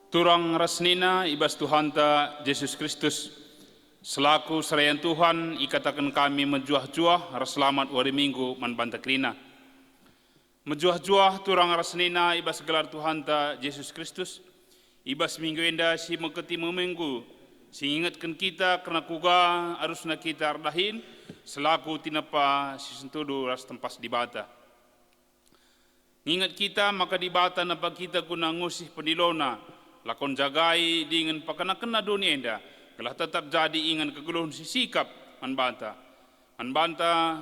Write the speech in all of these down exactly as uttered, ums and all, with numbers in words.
Turang ras senina i bas Tuhanta Jesus Kristus, selaku serayan Tuhan ikataken kami mejuah-juah ras selamat wari Minggu man banta kerina. Mejuah-juah turang ras senina i bas gelar Tuhanta Jesus Kristus, i bas Minggu enda si meketi me Minggu, si ngingetken kita kerna kuga arusna kita erdahin selaku tinepa si sentudu ras tempas Dibata. Nginget kita maka Dibata nempa kita guna ngusih pendilona, lakon jagai dingen pakenakenna doni enda, gelah tetap jadi ingan kegeluhen si sikap man banta. Man banta,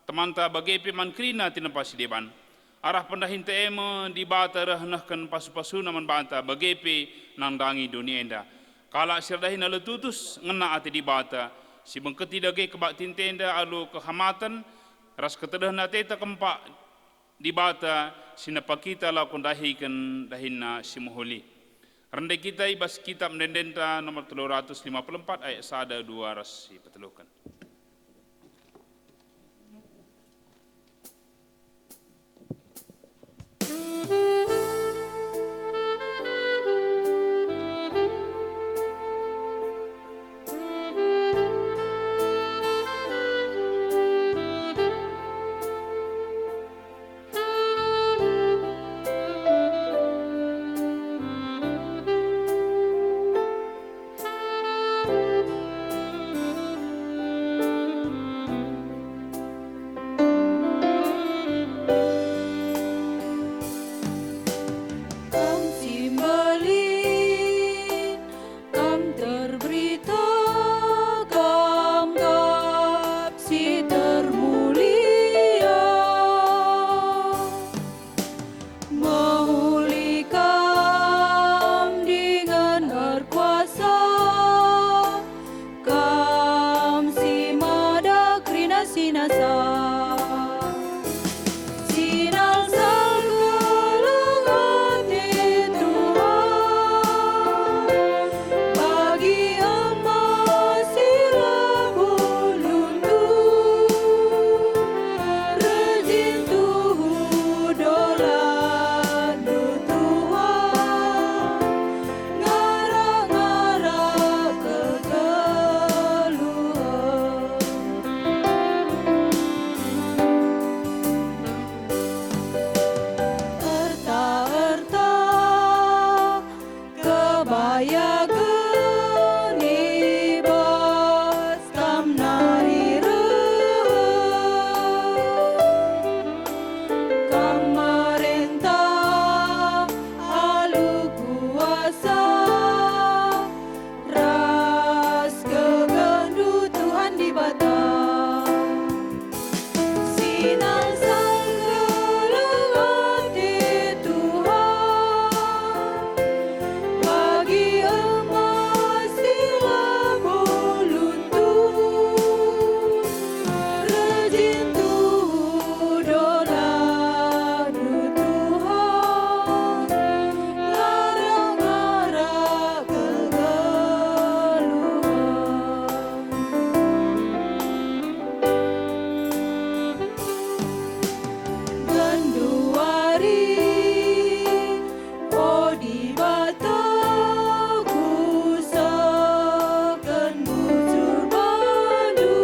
temanta bage pe man kerina tinepa si deban. Arah pendahinta e me Dibata reh nehken pasu-pasuna man banta bage pe nandangi doni enda. Kalak si erdahin alu tutus ngena ate Dibata, si meketi dage kebaktinta enda alu kehamaten ras ketedehen ateta kempak Dibata si nempa kita lako ndahiken dahinNa si mehuli. Rende kita i bas kitab ende-endenta nomor telu ratus lima puluh empat ayat sada, dua ras si peteluken. Kam si mbelin, Kam terberita, Kam kap si termulia. Mehuli Kam dingen erkuasa, Kam si mada kerina si nasa. Sinalsal keleng ate Tuhan, bagi emas si labo luntur, rejin tuhu dolanNdu Tuhan, ngarak-ngarak kegeluhen. Erta-erta kebayaken i bas Kam nari reh. Kam merentah alu kuasa ras kegehndu Tuhan Dibata. Sinalsal keleng ate Tuhan, bagi emas si labo luntur, rejin tuhu dolanNdu Tuhan, ngarak-ngarak kegeluhen. Genduari, o Dibata, kusehken bujur bandu.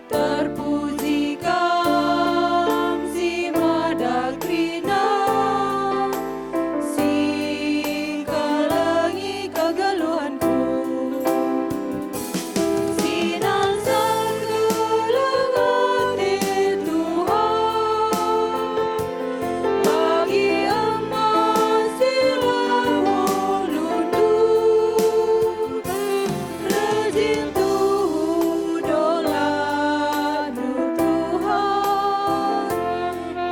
Terpuji Kam si mada kerina, si kelengi kegeluhenku. Sinalsal keleng ate Tuhan, bagi emas si labo luntur, rejin tuhu dolanNdu Tuhan,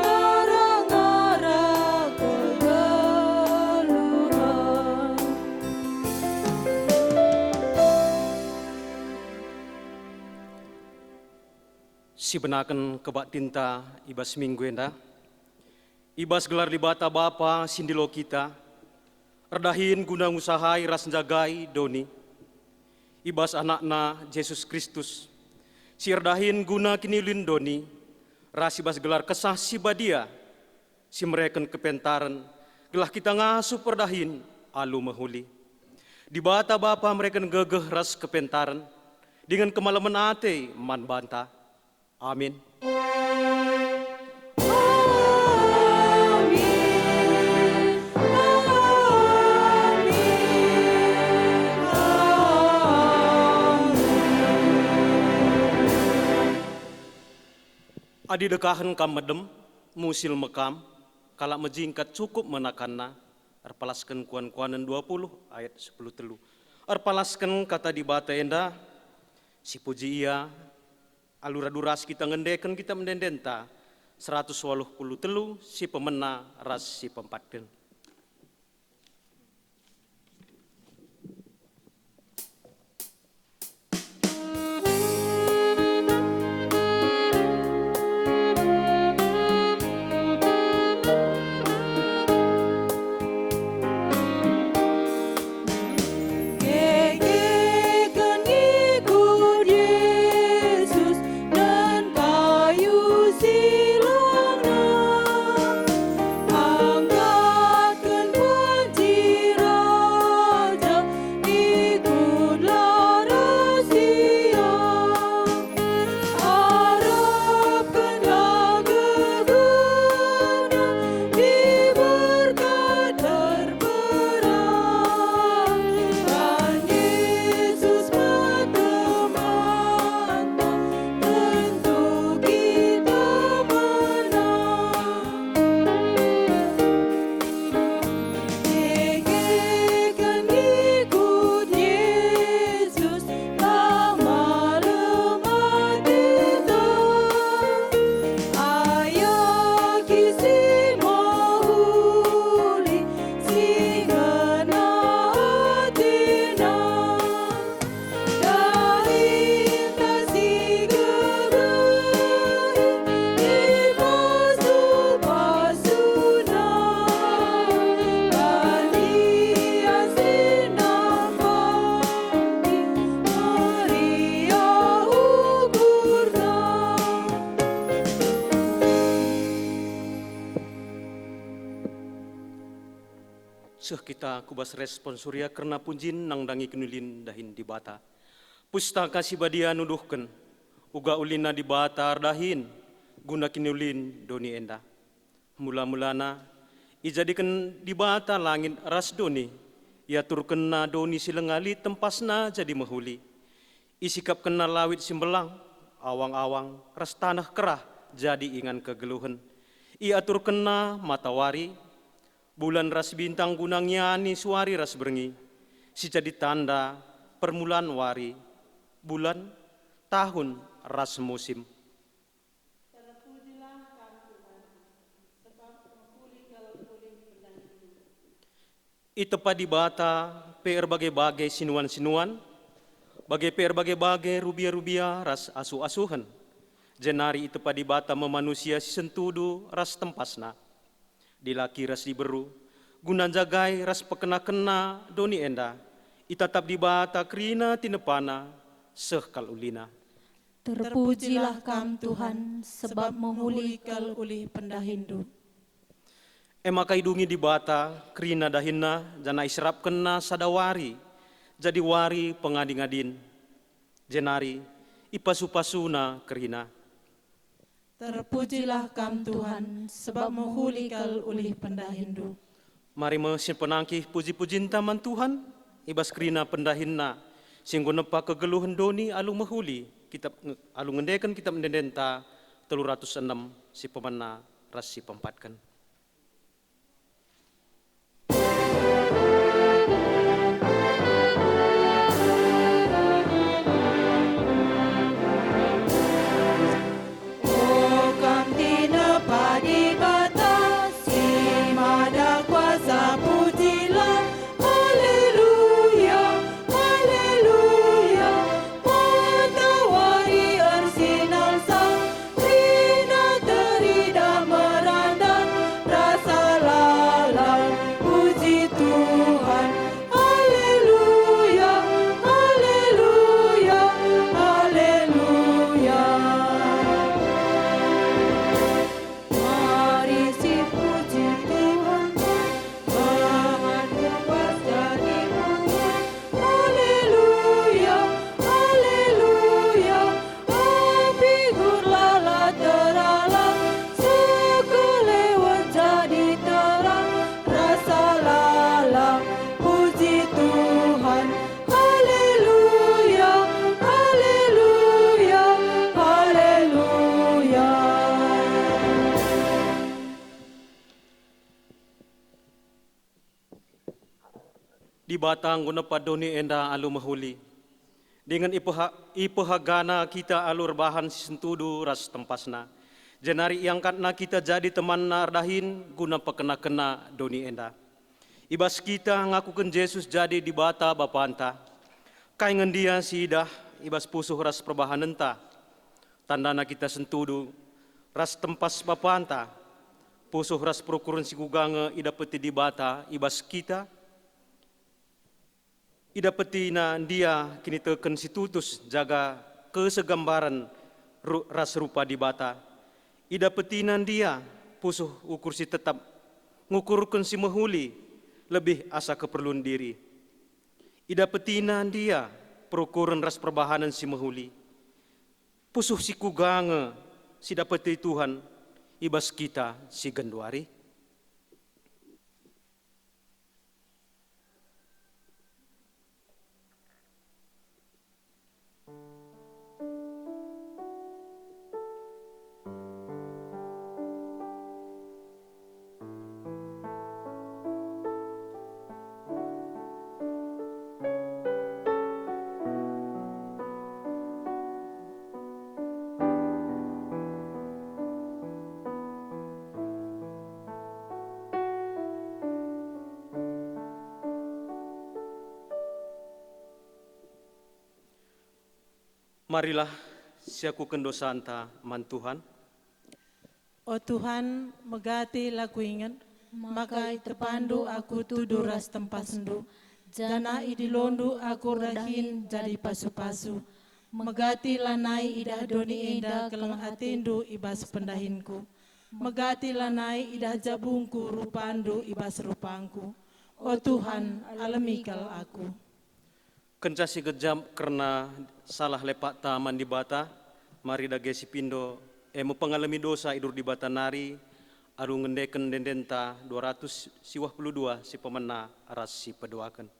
ngarak-ngarak kegeluhen. Sibenaken kebaktinta i bas minggu enda, i bas gelar Dibata Bapa si ndilo kita, erdahin guna ngusahai ras njagai doni, i bas AnakNa Jesus Kristus, si erdahin guna kiniulin doni, ras i bas gelar Kesah Si Badia, si mereken kepentaren, gelah kita ngasup erdahin alu mehuli. Dibata Bapa mereken gegeh ras kepentaren, dingen kemalemen ate man banta. Amin. Amin. Amin. Adi dekahen kam medem, musil me kam, kalak mejingkat cukup me nakanna, erpalasken Kuan-kuanen dua puluh ayat sepuluh telu. Erpalasken Kata Dibata enda, sipuji Ia, alu radu ras kita ngendeken kitab ende-endenta, seratus waluh puluh telu, si pemena ras si pempatken. Kekeken ngikut Jesus dan kayu silangna. Angkatken banci raja, ikutlah ras Ia. Arapkenlah gegehna, diberkat terperang. Kan Yesus me temanta, tentu kita menang. Kekeken ngikut Yesus, la malem ateta. Ayaki si mehuli, si ngena atena. Dahinta si gegeh ipasu-pasuna, badia si nambangi, meriah ukurna. Seh kita ku bas responsoria kerna punjin nandangi kiniulin dahin Dibata. Pustaka Si Badia nuduhken, uga ulina Dibata erdahin guna kiniulin doni enda. Mula-mulana, ijadiken Dibata langit ras doni, iaturkenNa doni si langa lit tempasna jadi mehuli. IsikapkenNa lawit si mbelang, awang-awang, ras taneh kerah jadi ingan kegeluhen. IaturkenNa matawari, bulan ras bintang guna ngiani suari ras berngi, si jadi tanda permulaan wari, bulan, tahun, ras musim. Terpujilah Kam, Tuhan, sebab mehuli kal ulih pendahinNdu. Itepa Dibata pe erbage-bage sinuan-sinuan, bage pe erbage-bage rubia-rubia ras asuh-asuhen. Jenari itepa Dibata me manusia si sentudu ras tempasna. Dilaki ras diberu, guna njagai ras pekena-kena doni enda, itatap Dibata kerina tinepana, seh kal ulina. Terpujilah Kam, Tuhan, sebab mehuli kal ulih pendahinNdu. E maka idungi Dibata kerina dahinNa, janah iserapkenNa sada wari, jadi wari pengadi-ngadin, jenari ipasu-pasuNa kerina. Terpujilah Kam, Tuhan, sebab mehuli kal ulih pendahinNdu. Mari me sipenangkih puji-pujinta man Tuhan, i bas kerina pendahinNa, si enggo nepa kegeluhen doni alu mehuli, kitab, alu ngendeken kitab ende-endenta, telu ratus enem, si pemena ras si pempatken. O Kam tinepa Dibata, si mada kuasa, pujilah. Haleluya, haleluya. Matawari ersinar sang, kerina teridah merandang. Dibata enggo nepa doni enda alu mehuli, dingen ipeha-, ipehagana kita alu erbahan si sentudu ras tempasNa, jenari iangkatNa kita jadi temanNa erdahin guna pekena-kena doni enda. I bas kita ngakuken Jesus jadi Dibata Bapanta. Kai nge ndia si idah i bas pusuh ras perbahanenta? Tandana kita sentudu ras tempas Bapanta, pusuh ras perukuren si kuga nge idapeti Dibata i bas kita? IdapetiNa ndia kiniteken si tutus jaga kesegambaran ru-, ras rupa Dibata? IdapetiNa ndia pusuh ukur si tetap, ngukurken si mehuli lebih asa keperlun diri? IdapetiNa ndia perukuren ras perbahanen si mehuli? Pusuh si kuga nge si dapeti Tuhan i bas kita si genduari? Marilah siakuken dosanta man Tuhan. O Tuhan, megati la kuinget maka itepandu aku tudu ras tempasndu, janah idilondu aku erdahin jadi pasu-pasu. Megati lanai idah doni enda keleng atendu i bas pendahinku. Megati lanai idah jabungku rupandu i bas rupangku. O Tuhan, alemi kal aku. Kenca si gejap kerna salah lepakta man Dibata, mari dage sipindo, e me pengalemi dosa i bas Dibata nari, alu ngendeken ende-endenta dua ratus siwah puluh dua si pemena ras si peduaken.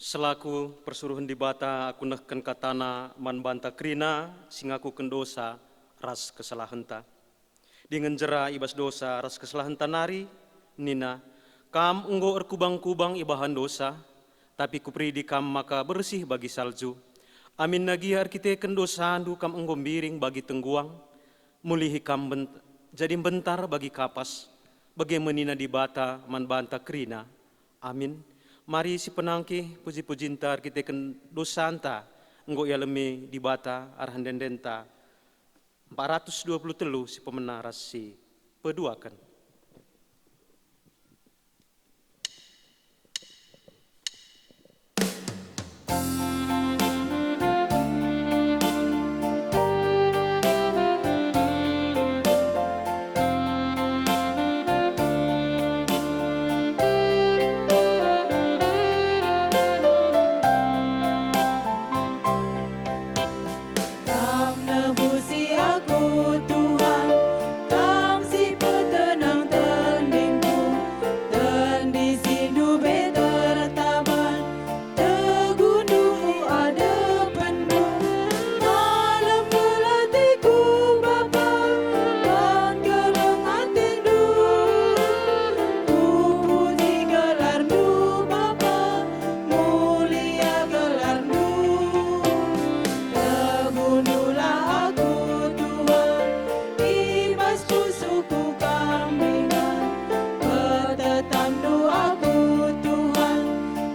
Selaku persuruhen Dibata, aku nehken kataNa man banta kerina si ngakuken dosa ras kesalahenta. Dingen jera i bas dosa ras kesalahenta nari, nina, "Kam enggo erkubang-kubang ibahan dosa, tapi Kuperidi kam maka bersih bagi salju. Aminna gia erkiteken dosandu kam enggo mbiring bagi tengguang, mulihi kam ben-, jadi mbentar bagi kapas." Bage me nina Dibata man banta kerina. Amin. Mari sipenangkih puji-pujinta erkiteken dosanta enggo ialemi Dibata arah ende-endenta. Empat ratus dua puluh telu si pemena ras si peduaken. Kam nebusi aku, Tuhan, Kam si petenang tendingku, tendi si ndube tertaban, teguh ndube adepenndu. Malem kal atiku, Bapa, man keleng atendu. Kupuji gelarNdu, Bapa, mulia gelarNdu. Teguhndulah aku, Tuhan, i bas pusuhku Kam ringan. Petetamndu aku, Tuhan,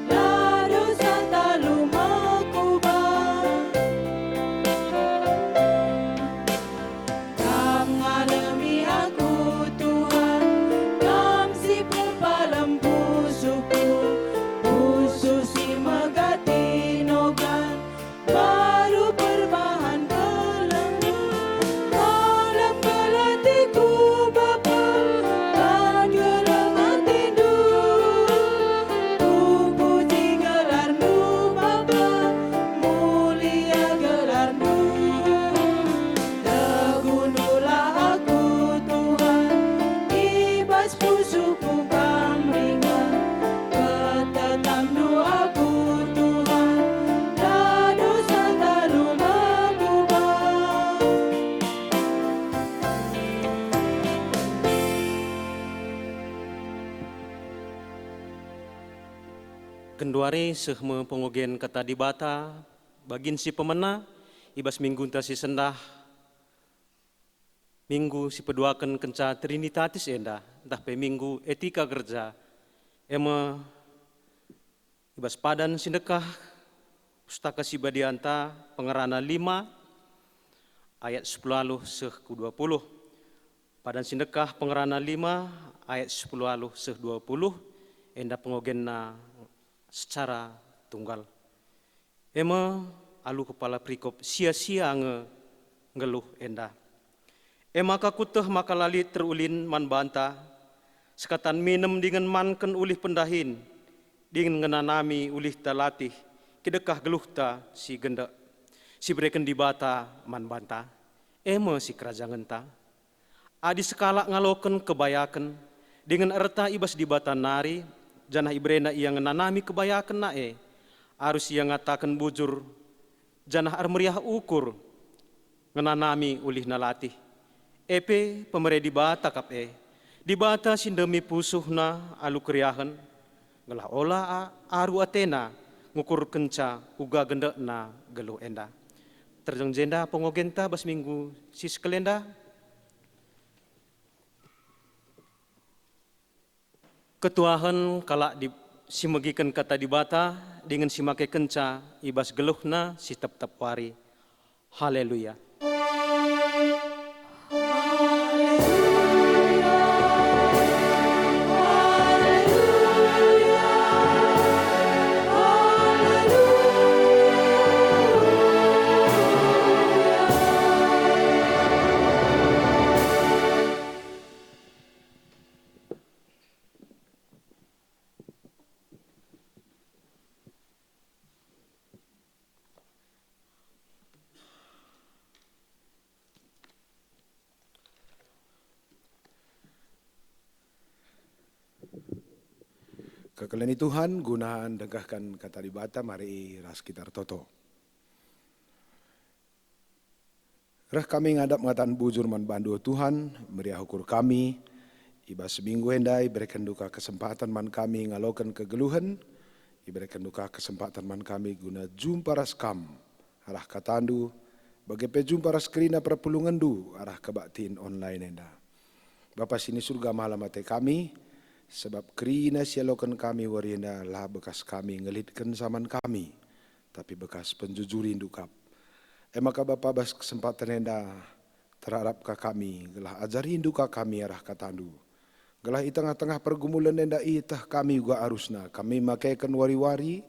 la dosa talu mekuba. Kam ngalemi aku, Tuhan, Kam si pepalem pusuhku, pusuh si megati nogan, baru perbahan kelengndu. Malem kal atiku, Bapa, man keleng atendu. Kupuji gelarNdu, Bapa, mulia gelarNdu. Teguhndulah aku, Tuhan, i bas pusuhku Kam ringan. Petetamndu aku, Tuhan, la dosa talu mekuba. Genduari seh me pengogen Kata Dibata, bagin si pemena, i bas minggunta si sendah, minggu si peduaken kenca Trinitatis enda, ntah pe minggu Etika Gerja, e me i bas padan si ndekah Pustaka Si Badianta, pengerana lima, ayat sepuluh aluh seh ku dua puluh. Padan si ndekah pengerana lima ayat sepuluh aluh seh dua puluh, enda pengogenna secara tunggal. E me alu kepala perikop sia-sia nge nggeluh enda. E maka kueteh maka la lit terulin man banta, sekatan minem dingen manken ulih pendahin, dingen ngenanami ulihta latih, kidekah geluhta si gendek, si ibereken Dibata man banta, e me sikerajangenta. Adi sekalak ngaloken kebayaken, dingen erta i bas Dibata nari, janah iberena ia ngenanami kebayakenna e, arus ia ngataken bujur, janah ermeriah ukur ngenanami ulihna latih. E pe pemere Dibata kap e, Dibata si ndemi pusuhna alu keriahen, gelah ola a-, aru atena ngukurkenca uga gendekna geluh enda. Terjeng jenda pengogenta bas minggu si sekel enda. Ketuahen kalak di, si megiken Kata Dibata dingen si makekenca i bas geluhna si tep-tep wari. Haleluya! Kekelengi Tuhan, guna ndengkehken Kata Dibata, mari ras kita ertoto. Reh kami ngadap ngataken bujur man bandu, o Tuhan, meriah ukur kami. I bas minggu enda iberekenndu ka kesempaten man kami ngaloken kegeluhen, iberekenndu ka kesempaten man kami guna jumpa ras Kam arah katandu, bage pe jumpa ras kerina perpulungenndu arah kebaktin online enda. Bapa si ni Surga, malem ate kami, sebab kerina si ialoken kami wari enda la bekas kami ngelitken saman kami, tapi bekas penjujurindu kap. E maka Bapa, bas kesempaten enda terarap ka kami, gelah ajarindu ka kami arah katandu. Gelah i tengah-tengah pergumulen enda ieteh kami uga arusna kami makeken wari-wari,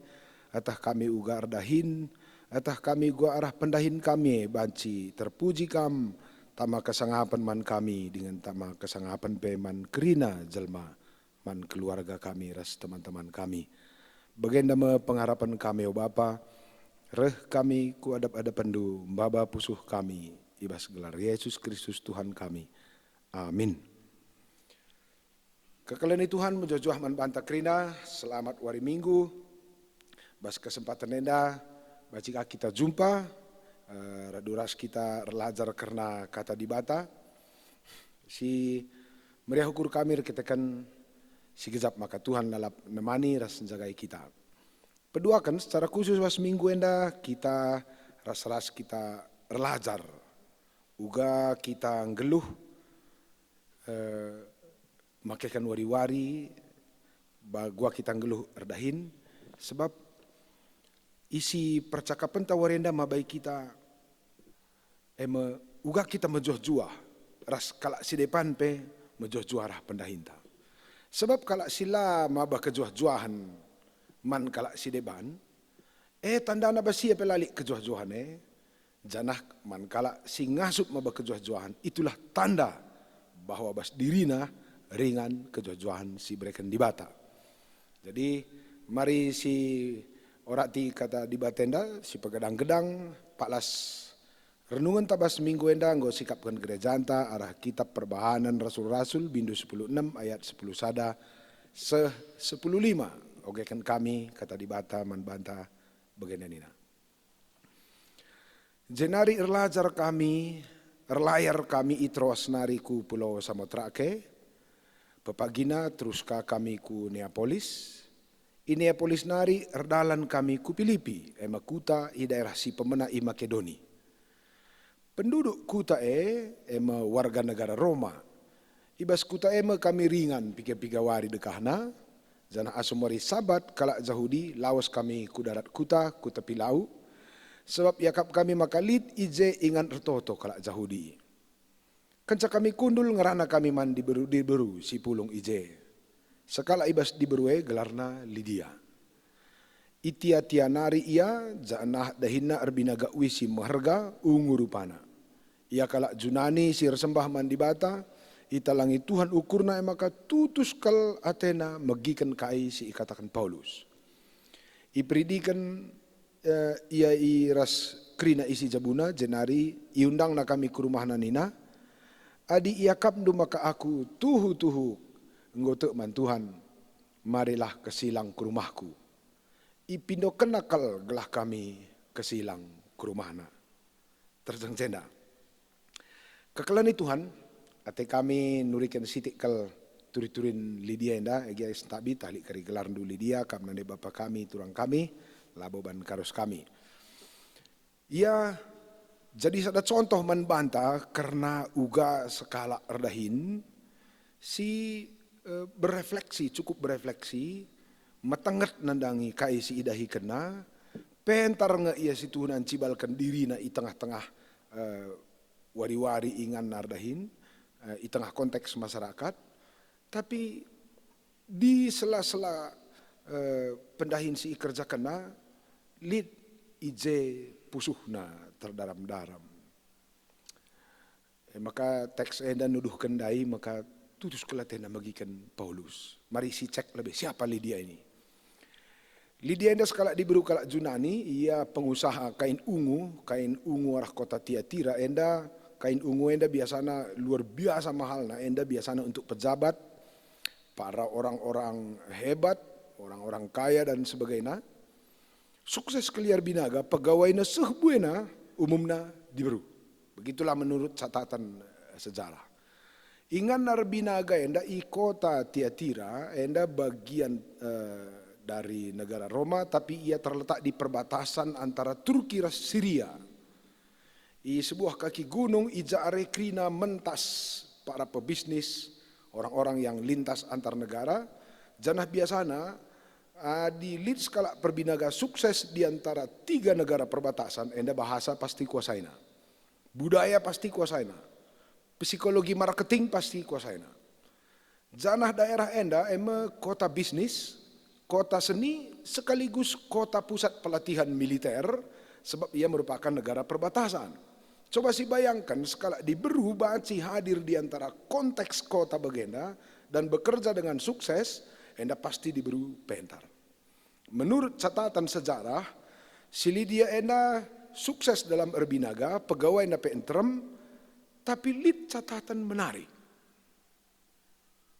eteh kami uga erdahin, eteh kami uga arah pendahin kami e banci terpuji Kam, tama kesangapen man kami dingen tama kesangapen pe man kerina jelma, man keluarga kami ras teman-teman kami. Bagenda me pengarapen kami, o Bapa, reh kami ku adep-adepenndu, maba pusuh kami, i bas gelar Yesus Kristus Tuhan kami. Amin. Kekelengi Tuhan, mejuah-juah man banta kerina, selamat wari Minggu. Bas kesempaten enda, banci ka kita jumpa, eh, radu ras kita erlajar kerna Kata Dibata. Si meriah ukur kami erkiteken si gejap maka Tuhan lalap nemani ras njagai kita. Peduaken secara khusus bas minggu enda kita ras-ras kita erlajar, uga kita nggeluh, eh, makeken wari-wari, bagua kita nggeluh erdahin, sebab isi percakapenta wari enda mabai kita, e me, uga kita mejuah-juah ras kalak si deban pe mejuah-juah arah pendahinta. Sebab kalak si la maba kejuah-juahen man kalak si deban, e, tandana bas ia pe la lit kejuah-juahen e, janah man kalak si ngasup maba kejuah-juahen, itulah tanda bahwa bas dirina ringan kejuah-juahen si ibereken Dibata. Jadi, mari si orati Kata Dibata enda, si pegadang-gedang, palas renungenta bas minggu enda enggo sikapken gerejanta arah kitab Perbahanen Rasul-Rasul, bindu sepuluh enem ayat sepuluh sada seh sepuluh lima. Ogeken kami Kata Dibata man banta, bagenda nina. Jenari erlajar kami, erlayar kami i Troas nari ku pulau Samotrake, pepagina terus ka kami ku Neapolis. I Neapolis nari erdalan kami ku Pilipi, e me kuta i daerah si pemena i Makedoni. Penduduk kuta e, e me warga negara Roma. I bas kuta e me kami ringan piga-piga wari dekahna, janah asum wari Sabat kalak Jahudi lawes kami ku darat kuta, ku tepi lau, sebab iakap kami maka lit i je ingan ertoto kalak Jahudi. Kenca kami kundul ngerana kami man diberu-diberu si pulung i je. Sekalak i bas diberu e gelarna Lidia. Itia-tia nari ia, janah dahinna erbinaga uis si meherga, ungu rupana. Ia kalak Junani si ersembah man Dibata, italangi Tuhan ukurna, e maka tutus kal atena megiken kai si ikataken Paulus. Iperidiken, eh, ia i ras kerina isi jabuna, jenari iundangna kami ku rumahna nina, "Adi iakapndu maka aku tuhu-tuhu enggo tek man Tuhan, marilah kesilang ku rumahku." Ipindokenna kal gelah kami kesilang ku rumahna. Terjeng jenda. Kekelengi Tuhan, ate kami nuriken sitik kal turi-turin Lidia enda, egi sentabi tah lit kari gelarndu Lidia, kam nande bapa kami, turang kami, labo ban karus kami. Ia jadi sada contoh man banta kerna uga sekalak erdahin si, eh, berefleksi, cukup berefleksi, metenget nandangi kai si idahikenna, pentar nge ia situhuna ncibalken dirina i tengah-tengah, eh, wari-wari inganna erdahin, eh, i tengah konteks masyarakat, tapi di sela-sela, eh, pendahin si ikerjakenna, lit i je pusuhna terdaram-daram. E, maka teks enda nuduhken ndai maka tutus kal atena megiken Paulus. Mari sicek lebe siapa Lidia ini. Lidia enda sekalak diberu kalak Junani, ia pengusaha kain ungu, kain ungu arah kota Tiatira enda, kain ungu enda biasana luar biasa mahalna, enda biasana untuk pejabat, para orang-orang hebat, orang-orang kaya dan sebagainya, sukses keliar binaga, pegawaina seh buena, umumna diberu. Begitulah menurut catatan, eh, sejarah. Inganna erbinaga enda i kota Tiatira, enda bagian, eh, dari negara Roma, tapi ia terletak di perbatasan antara Turki ras Siria. I sebuah kaki gunung, i ja are kerina mentas para pebisnis, orang-orang yang lintas antar negara, janah biasana adi lit sekalak perbinaga sukses di antara tiga negara perbatasan, enda bahasa pasti kuasaina, budaya pasti kuasaina, psikologi marketing pasti kuasaina. Janah daerah enda e me kota bisnis, kota seni, sekaligus kota pusat pelatihan militer, sebab ia merupakan negara perbatasan. Coba sibayangken, sekalak diberu banci hadir di antara konteks kota bagenda dan bekerja dengan sukses, enda pasti diberu pentar. Menurut catatan sejarah, si Lidia enda sukses dalam erbinaga, pegawaina pe nterem, tapi lit catatan menarik.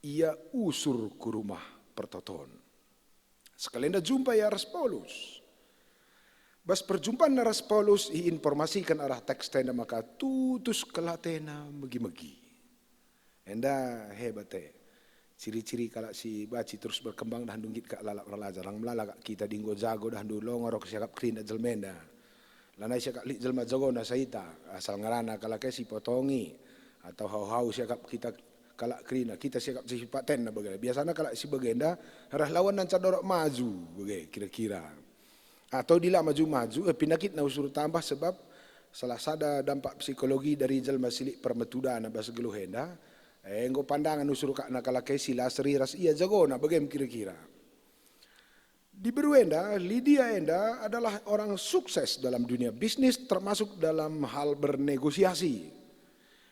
Ia usur ku rumah pertoton. Sekalenda jumpa ia ras Paulus. Bas perjumpanna ras Paulus iinformasiken arah teks enda maka tutus kal atena megi-megi. Enda hebat e. Ciri-ciri kalak si banci terus berkembang dah nggit kak lalap erlajar. Lang melala kak kita adi enggo jago dah ndu longor siakap kerina jelma enda. Lanai siakap lit jelma jagona saita, asal ngerana kalak e si potongi, atau hau-hau siakap kita kalak kerina, kita siakap si sipatenna bage. Biasana kalak si bagenda reh lawan nanca dorok maju bage kira-kira. Atau adi la maju-maju, eh, penakitna usur tambah sebab salah sada dampak psikologi dari jelma si lit permetudana bas geluh enda, eh, enggo pandangen usur kak kalak e si la seri ras ia jagona bage me kira-kira. Diberu enda, Lidia enda adalah orang sukses dalam dunia bisnis, termasuk dalam hal bernegosiasi.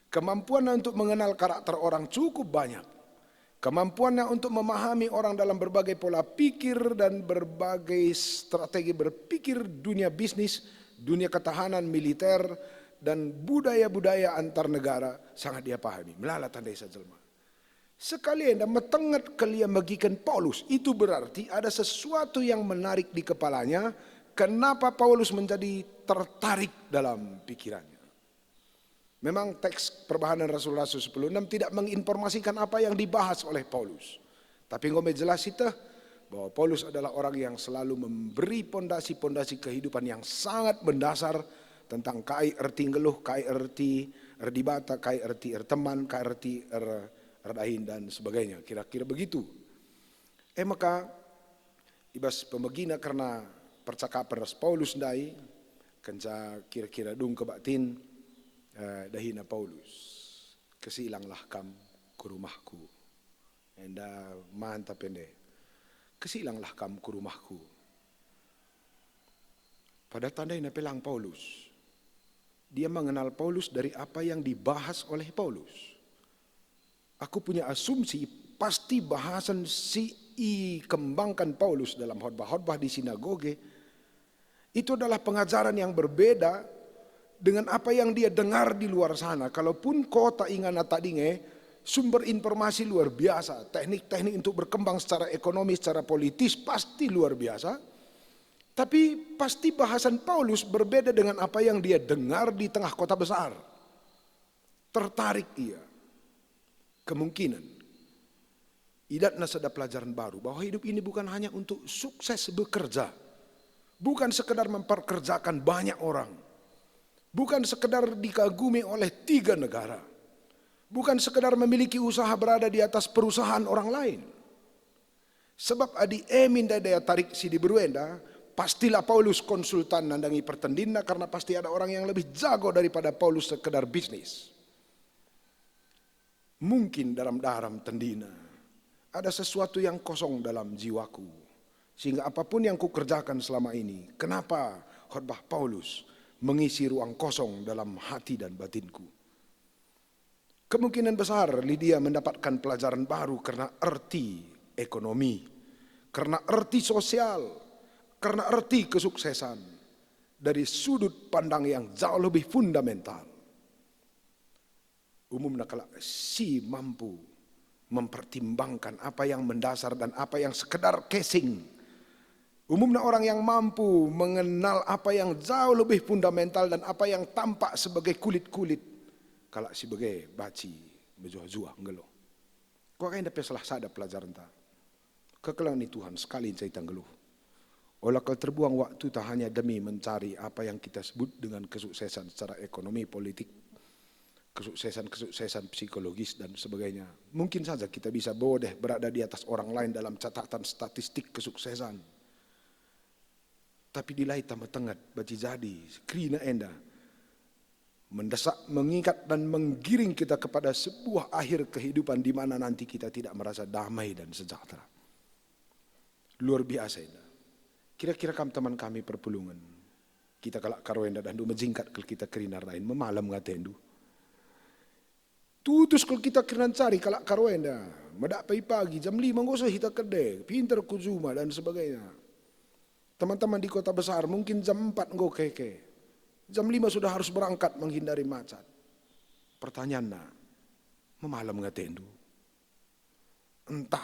Kemampuannya untuk mengenal karakter orang cukup banyak. Kemampuannya untuk memahami orang dalam berbagai pola pikir dan berbagai strategi berpikir dunia bisnis, dunia ketahanan militer, dan budaya-budaya antar negara sangat ia pahami. Melala tandai sajelma. Sekali enda metenget kal ia megiken Paulus. Itu berarti ada sesuatu yang menarik di kepalanya, kenapa Paulus menjadi tertarik dalam pikirannya. Memang teks Perbahanen Rasul-Rasul sepuluh enam tidak menginformasikan apa yang dibahas oleh Paulus. Tapi enggo me jelas iteh bahwa Paulus adalah orang yang selalu memberi pondasi-pondasi kehidupan yang sangat mendasar tentang kai erti nggeluh, kai erti erdibata, kai erti erteman, kai erti er-, erdahin, dan sebagainya. Kira-kira begitu. E maka, i bas pemegina kerna percakapen ras Paulus ndai, kenca kira-kira dung kebaktin, eh, dahina Paulus, "Kesilanglah kam ku rumahku." Enda mantap ende. "Kesilanglah kam ku rumahku." Pada tandaina pe lang Paulus. Dia mengenal Paulus dari apa yang dibahas oleh Paulus. Aku punya asumsi pasti bahasan si ikembangkan Paulus dalam khotbah-khotbah di sinagoge itu adalah pengajaran yang berbeda dengan apa yang dia dengar di luar sana. Kalaupun kota inganna tading e, sumber informasi luar biasa, teknik-teknik untuk berkembang secara ekonomi, secara politis pasti luar biasa. Tapi pasti bahasan Paulus berbeda dengan apa yang dia dengar di tengah kota besar. Tertarik ia. Kemungkinan idatna sada pelajaran baru bahwa hidup ini bukan hanya untuk sukses bekerja, bukan sekedar memperkerjakan banyak orang, bukan sekedar dikagumi oleh tiga negara, bukan sekedar memiliki usaha berada di atas perusahaan orang lain. Sebab adi e min daya-daya tarik si diberu enda, pastilah Paulus konsultan nandangi pertendinna, karena pasti ada orang yang lebih jago daripada Paulus sekedar bisnis. Mungkin daram-daram tendina ada sesuatu yang kosong dalam jiwaku, sehingga apapun yang kukerjakan selama ini, kenapa khotbah Paulus mengisi ruang kosong dalam hati dan batinku? Kemungkinan besar Lidia mendapatkan pelajaran baru kerna erti ekonomi, kerna erti sosial, kerna erti kesuksesan dari sudut pandang yang jauh lebih fundamental. Umumna kalak si mampu mempertimbangkan apa yang mendasar dan apa yang sekedar casing. Umumna orang yang mampu mengenal apa yang jauh lebih fundamental dan apa yang tampak sebagai kulit-kulit, kalak si bage banci mejuah-juah nggeluh. Kuakap enda pe salah sada pelajarenta. Kekelengen Tuhan, sekali ngenca kita nggeluh, ola kal terbuang waktuta hanya demi mencari apa yang kita sebut dengan kesuksesan secara ekonomi, politik, kesuksesan-kesuksesan psikologis, dan sebagainya. Mungkin saja kita bisa bodeh berada di atas orang lain dalam catatan statistik kesuksesan. Tapi dilai tah metenget, banci jadi kerina enda mendesak, mengikat, dan menggiring kita kepada sebuah akhir kehidupan di mana nanti kita tidak merasa damai dan sejahtera. Luar biasa enda. Kira-kira kam teman kami perpulungen, kita kalak Karo enda, dahndu mejingkat kal kita kerina erdahin, memalem nge atendu. Tutus kal kita kerina ncari kalak Karo enda, medak pagi-pagi, jam lima enggo seh kita kede, pinter ku juma, dan sebagainya. Teman-teman di kota besar mungkin jam empat enggo keke. Jam lima sudah harus berangkat menghindari macet. Pertanyaanna, memalem nge atendu? Entah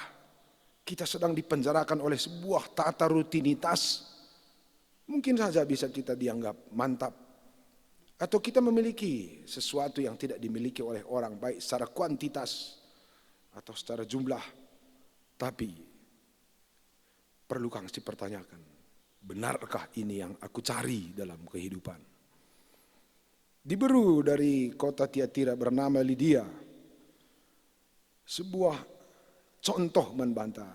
kita sedang dipenjarakan oleh sebuah tata rutinitas, mungkin saja bisa kita dianggap mantap. Atau kita memiliki sesuatu yang tidak dimiliki oleh orang, baik secara kuantitas atau secara jumlah. Tapi perlu kang sipertanyakan, benarkah ini yang aku cari dalam kehidupan? Diberu dari kota Tiatira bernama Lidia, sebuah contoh man banta.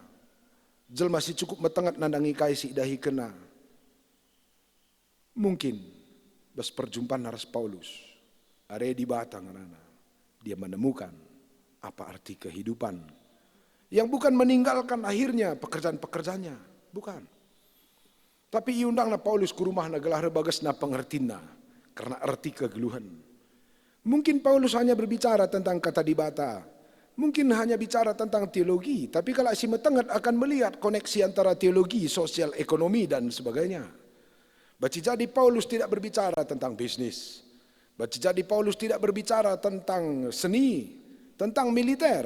Jelma si cukup metenget nandangi kai si idahikenna. Mungkin bas perjumpanna ras Paulus, are Dibata ngerana, dia menemukan apa arti kehidupan, yang bukan meninggalkan akhirnya pekerjaan-pekerjaannya, bukan. Tapi iundangna Paulus ku rumahna gelah erbagesna pengertinna kerna erti kegeluhen. Mungkin Paulus hanya berbicara tentang kata Dibata, mungkin hanya bicara tentang teologi, tapi kalak si metenget akan melihat koneksi antara teologi, sosial, ekonomi, dan sebagainya. Banci jadi Paulus tidak berbicara tentang bisnis. Banci jadi Paulus tidak berbicara tentang seni, tentang militer.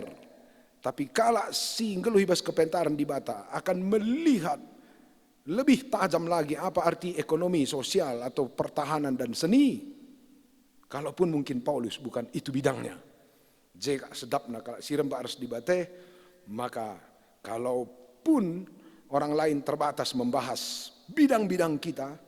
Tapi kalak si nggeluh i bas kepentaren Dibata akan melihat lebih tajam lagi apa arti ekonomi, sosial, atau pertahanan dan seni. Kalaupun mungkin Paulus bukan itu bidangnya. Je kap sedapna kalak si rembak ras Dibata, maka kalaupun orang lain terbatas membahas bidang-bidang kita,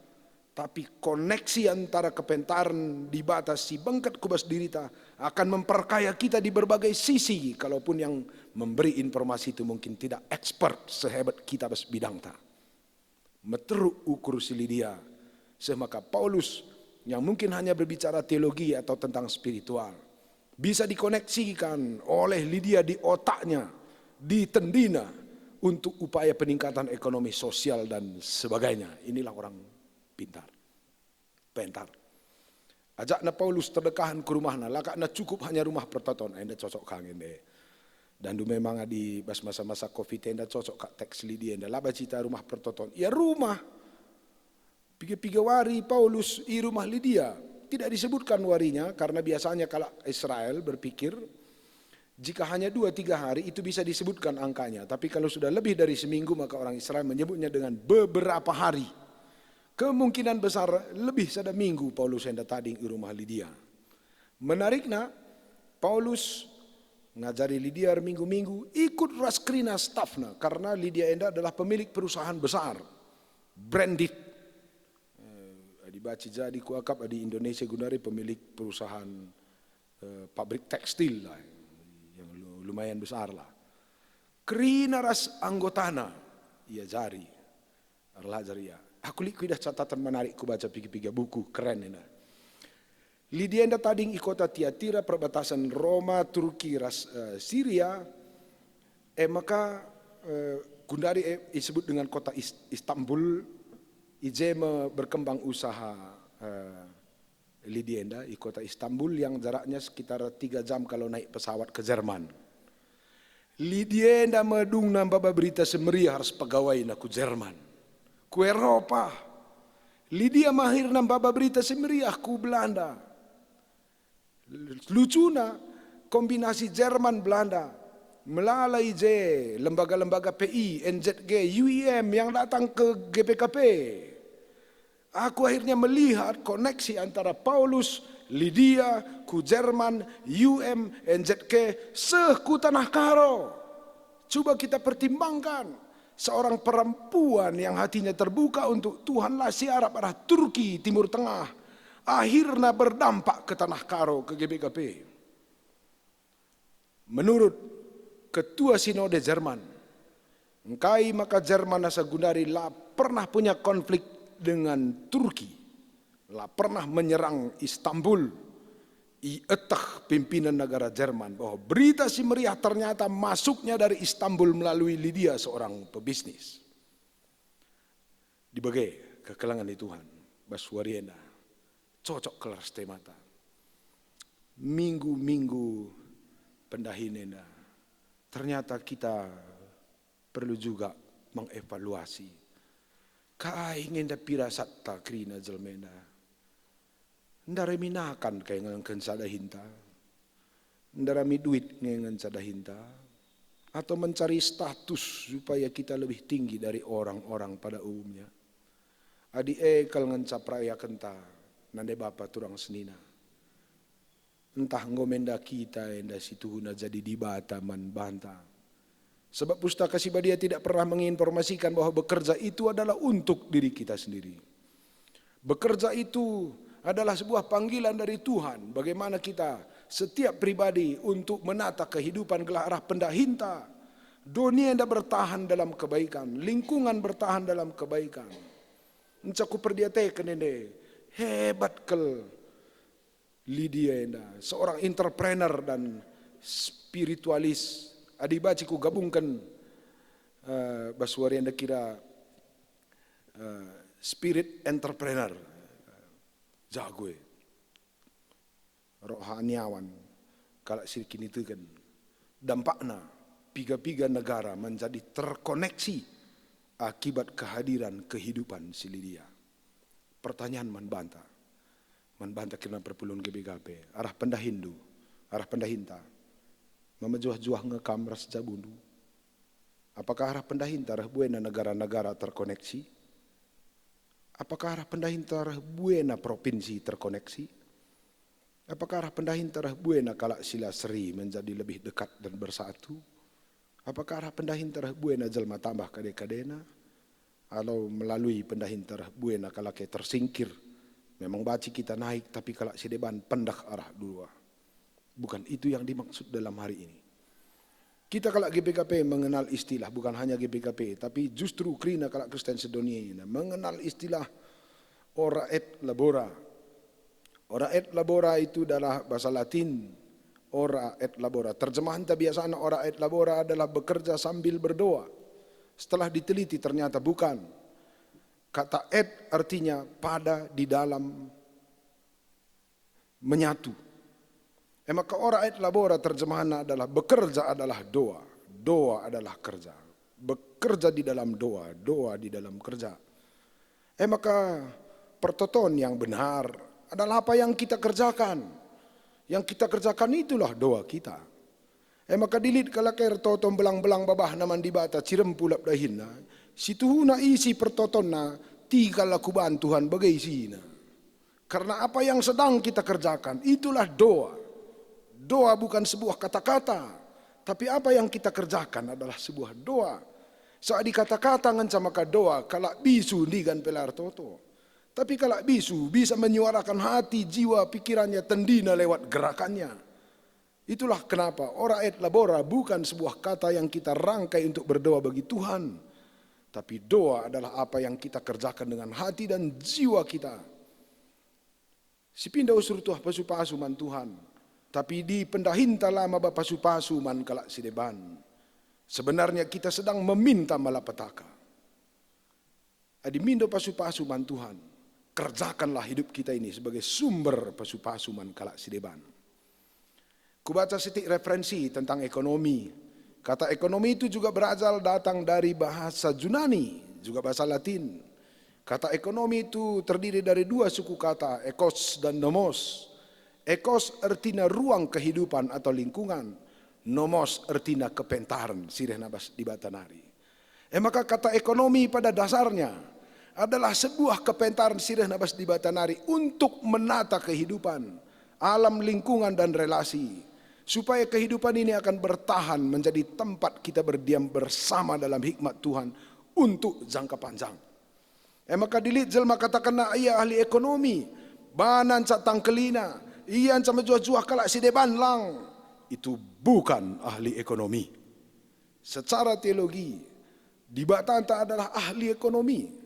tapi koneksi antara kepentaren Dibata si bengket ku bas dirita akan memperkaya kita di berbagai sisi, kalaupun yang memberi informasi itu mungkin tidak expert sehebat kita bas bidangta. Meteruk ukur si Lidia, seh maka Paulus yang mungkin hanya berbicara teologi atau tentang spiritual, bisa dikoneksikan oleh Lidia di otaknya, di tendina, untuk upaya peningkatan ekonomi sosial dan sebagainya. Inilah orang pintar, pentar. Ajakna Paulus terdekahen ku rumahna, lakakna cukup hanya rumah pertoton, enda cocok kang enda. Dahndu memang adi bas masa-masa covid enda cocok kap teks Lidia enda, la banci ita rumah pertoton. Ia rumah. Piga-piga wari Paulus i rumah Lidia. Tidak disebutkan warinya karena biasanya kalak Israel berpikir jika hanya dua tiga hari itu bisa disebutkan angkanya. Tapi kalau sudah lebih dari seminggu maka orang Israel menyebutnya dengan beberapa hari. Kemungkinan besar lebih sada minggu Paulus enda tading i rumah Lidia. Menarikna, Paulus ngajari Lidia erminggu-minggu, ikut ras kerina stafna, karena Lidia enda adalah pemilik perusahaan besar, branded. Eh, adi banci jadi kuakap adi Indonesia gundari pemilik perusahaan, eh, pabrik tekstil lah, yang lu-, lumayan besar lah. Kerina ras anggotana iajari. Erlajar ia. Aku lit kuidah catatan menarik, kubaca piga-piga buku, keren enda. Lidia enda tading i kota Tiatira, perbatasan Roma, Turki ras, eh, Siria. E maka, eh, gundari, eh, isebut dengan kota Is-, Istanbul. I je me berkembang usaha, eh, Lidia enda i kota Istanbul yang jaraknya sekitar tiga jam kalau naik pesawat ke Jerman. Lidia enda me dungna maba Berita Si Meriah ras pegawaina ku Jerman, ku Eropa. Lidia mahirna maba Berita Si Meriah ku Belanda. Lucuna, kombinasi Jerman, Belanda, Melala i je lembaga-lembaga P I, N Z K, U I M yang datang ke G P K P. Aku akhirnya melihat koneksi antara Paulus, Lidia, ku Jerman, U M, N Z K, seh ku Tanah Karo. Coba kita pertimbangkan, seorang perempuan yang hatinya terbuka untuk Tuhan la siarap arah Turki, Timur Tengah, akhirnya berdampak ke Tanah Karo, ke G P K P. Menurut Ketua Sinode Jerman, engkai maka Jerman asa gundari la pernah punya konflik dengan Turki, la pernah menyerang Istanbul, ieteh pimpinan negara Jerman bahwa Berita Si Meriah ternyata masuknya dari Istanbul melalui Lidia, seorang pebisnis. Dibage kekelengen ni Tuhan bas wari enda, cocok kal ras temata. Minggu-minggu pendahin enda, ternyata kita perlu juga mengevaluasi. Kai nge enda pirasatta kerina jelma enda? Enda rami nakan kai nge ngenca dahinta? Enda rami duit nge ngenca dahinta? Atau mencari status supaya kita lebih tinggi dari orang-orang pada umumnya? Adi e kal ngenca perayakenta, nande bapa turang senina. Ntah enggo me enda kita enda situhuna jadi dibata man banta? Sebab Pustaka Si Badia tidak pernah menginformasikan bahwa bekerja itu adalah untuk diri kita sendiri. Bekerja itu adalah sebuah panggilan dari Tuhan, bagaimana kita setiap pribadi untuk menata kehidupan gelah arah pendahinta. Dunia enda bertahan dalam kebaikan, lingkungan bertahan dalam kebaikan. Enca kuperdiateken ende, hebat kal Lidia enda, seorang entrepreneur dan spiritualis. Adi banci kugabungken, eh, bas wari enda kira, eh, spirit entrepreneur. Jago e. Rohaniawan, kalak si kiniteken. Dampakna, piga-piga negara menjadi terkoneksi akibat kehadiran kehidupan si Lidia. Pertanyaan man banta, man banta kerina perpulungen G P K P, arah pendahinndu, arah pendahinta, memejuah-juah nge kam ras jabundu? Apakah arah pendahinta reh buena negara-negara terkoneksi? Apakah arah pendahinta reh buena provinsi terkoneksi? Apakah arah pendahinta reh buena kalak si la seri menjadi lebih dekat dan bersatu? Apakah arah pendahinta reh buena jelma tambah kade-kadena? Atau melalui pendahinta reh buena kalak e tersingkir? Memang banci kita naik, tapi kalak si deban pendek arah dua. Bukan itu yang dimaksud dalam hari ini. Kita kalak G P K P mengenal istilah, bukan hanya G P K P, tapi justru kerina kalak Kristen sedunia ini mengenal istilah ora et labora. Ora et labora itu adalah bahasa Latin, ora et labora. Terjemahanta biasanya ora et labora adalah bekerja sambil berdoa. Setelah diteliti ternyata bukan. Kata et artinya pada, di dalam, menyatu. E maka ora et labora terjemahanna adalah bekerja adalah doa, doa adalah kerja. Bekerja di dalam doa, doa di dalam kerja. E maka pertoton yang benar adalah apa yang kita kerjakan. Yang kita kerjakan itulah doa kita. E maka lit kalak e ertoto mbelang-mbelang babahna man Dibata, cirem pulap dahinna, situhuna isi pertotonna, "Tiga la kuban Tuhan," bage isina. Karena apa yang sedang kita kerjakan, itulah doa. Doa bukan sebuah kata-kata, tapi apa yang kita kerjakan adalah sebuah doa. Saat dikata-kata ngenca maka doa, kalak bisu ndigan pe la ertoto. Tapi kalak bisu bisa menyuarakan hati, jiwa, pikirannya, tendina lewat gerakannya. Itulah kenapa ora et labora bukan sebuah kata yang kita rangkai untuk berdoa bagi Tuhan, tapi doa adalah apa yang kita kerjakan dengan hati dan jiwa kita. Si pinda usur tuah pasu-pasu man Tuhan, tapi di pendahinta la maba pasu-pasu man kalak si deban. Sebenarnya kita sedang meminta malapetaka. Adi mindo pasu-pasu man Tuhan, kerjakanlah hidup kita ini sebagai sumber pasu-pasu man kalak si deban. Kubaca sitik referensi tentang ekonomi. Kata ekonomi itu juga berasal datang dari bahasa Junani, juga bahasa Latin. Kata ekonomi itu terdiri dari dua suku kata, ekos dan nomos. Ekos ertina ruang kehidupan atau lingkungan. Nomos ertina kepentaren si rehna bas Dibata nari. E maka kata ekonomi pada dasarnya adalah sebuah kepentaren si rehna bas Dibata nari untuk menata kehidupan, alam lingkungan dan relasi, supaya kehidupan ini akan bertahan menjadi tempat kita berdiam bersama dalam hikmat Tuhan untuk jangka panjang. E maka lit jelma katakenna ia ahli ekonomi, bana nca tangkelina, ia nca mejuah-juah kalak si deban lang, itu bukan ahli ekonomi. Secara teologi, Dibatanta adalah ahli ekonomi.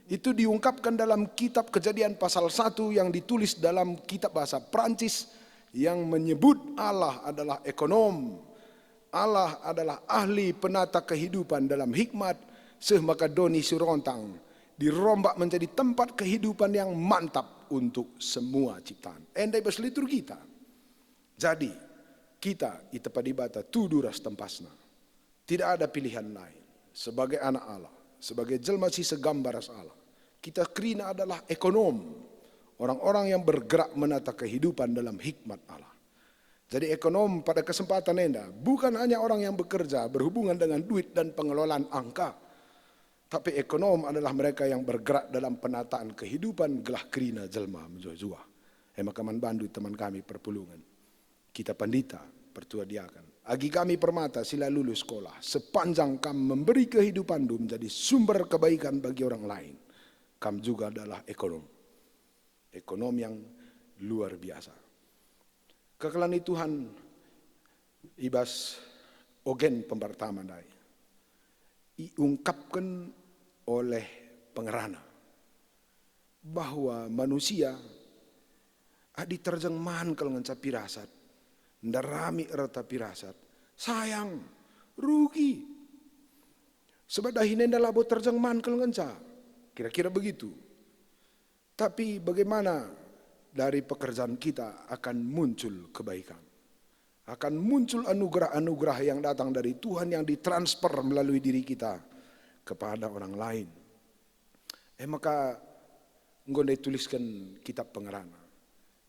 Itu diungkapkan dalam kitab Kejadian pasal satu yang ditulis dalam kitab bahasa Perancis yang menyebut Allah adalah ekonom. Allah adalah ahli penata kehidupan dalam hikmat, seh maka doni si rontang dirombak menjadi tempat kehidupan yang mantap untuk semua ciptaan. Enda i bas liturgita. Jadi, kita itepa Dibata tudu ras tempasna. Tidak ada pilihan lain. Sebagai anak Allah, sebagai jelma si segambar ras Allah, kita kerina adalah ekonom, orang-orang yang bergerak menata kehidupan dalam hikmat Allah. Jadi ekonom pada kesempatan enda bukan hanya orang yang bekerja berhubungan dengan duit dan pengelolaan angka, tapi ekonom adalah mereka yang bergerak dalam penataan kehidupan gelah kerina jelma mejuah-juah. E maka man bandu teman kami perpulungen, kita pandita, pertua diaken, agi kami permata si la lulus sekolah, sepanjang kam memberi kehidupanndu menjadi sumber kebaikan bagi orang lain, kam juga adalah ekonom. Ekonom yang luar biasa. Kekelengen Tuhan, i bas ogen pembertama ndai iungkapken oleh pengerana bahwa manusia adi terjeng man kal ngenca pirasat, ndarami erta pirasat, sayang, rugi. Sebab dahin enda labo terjeng man kal ngenca. Kira-kira begitu. Tapi bagaimana dari pekerjaan kita akan muncul kebaikan? Akan muncul anugerah-anugerah yang datang dari Tuhan yang ditransfer melalui diri kita kepada orang lain. E maka enggo ndai tulisken kitab Pengerana.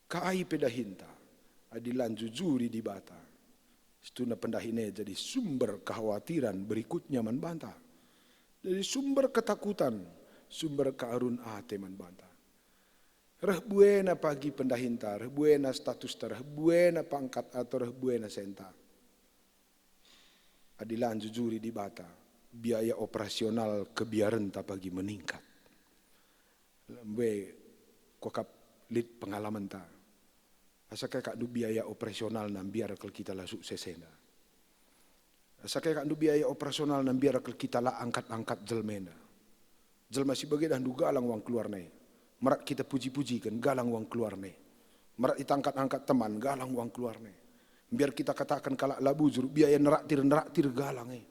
Kai pe dahinta adi la njujuri Dibata? Situhuna pendahin e jadi sumber kekhawatiran berikutnya man banta. Jadi sumber ketakutan, sumber kearun ate man banta. Reh buena pagi pendahinta, reh buena statusta, reh buena pangkat atau reh buena senta. Adi la njujuri Dibata, biaya operasional kebiarenta pagi meningkat. Mbe kuakap lit pengalamenta. Asa kai kak ndu biaya operasionalna mbiar kal kita la sukses enda. Asa kai kak ndu biaya operasionalna mbiar kal kita la angkat-angkat jelma enda. Jelma si bage dah ndu galang uang keluarna e. Merat kita puji-pujiken galang uang keluarna e. Merat itangkat-angkat teman galang uang keluarna e. Mbiar kita kataken kalak la bujur, biaya neraktir-neraktir galang e.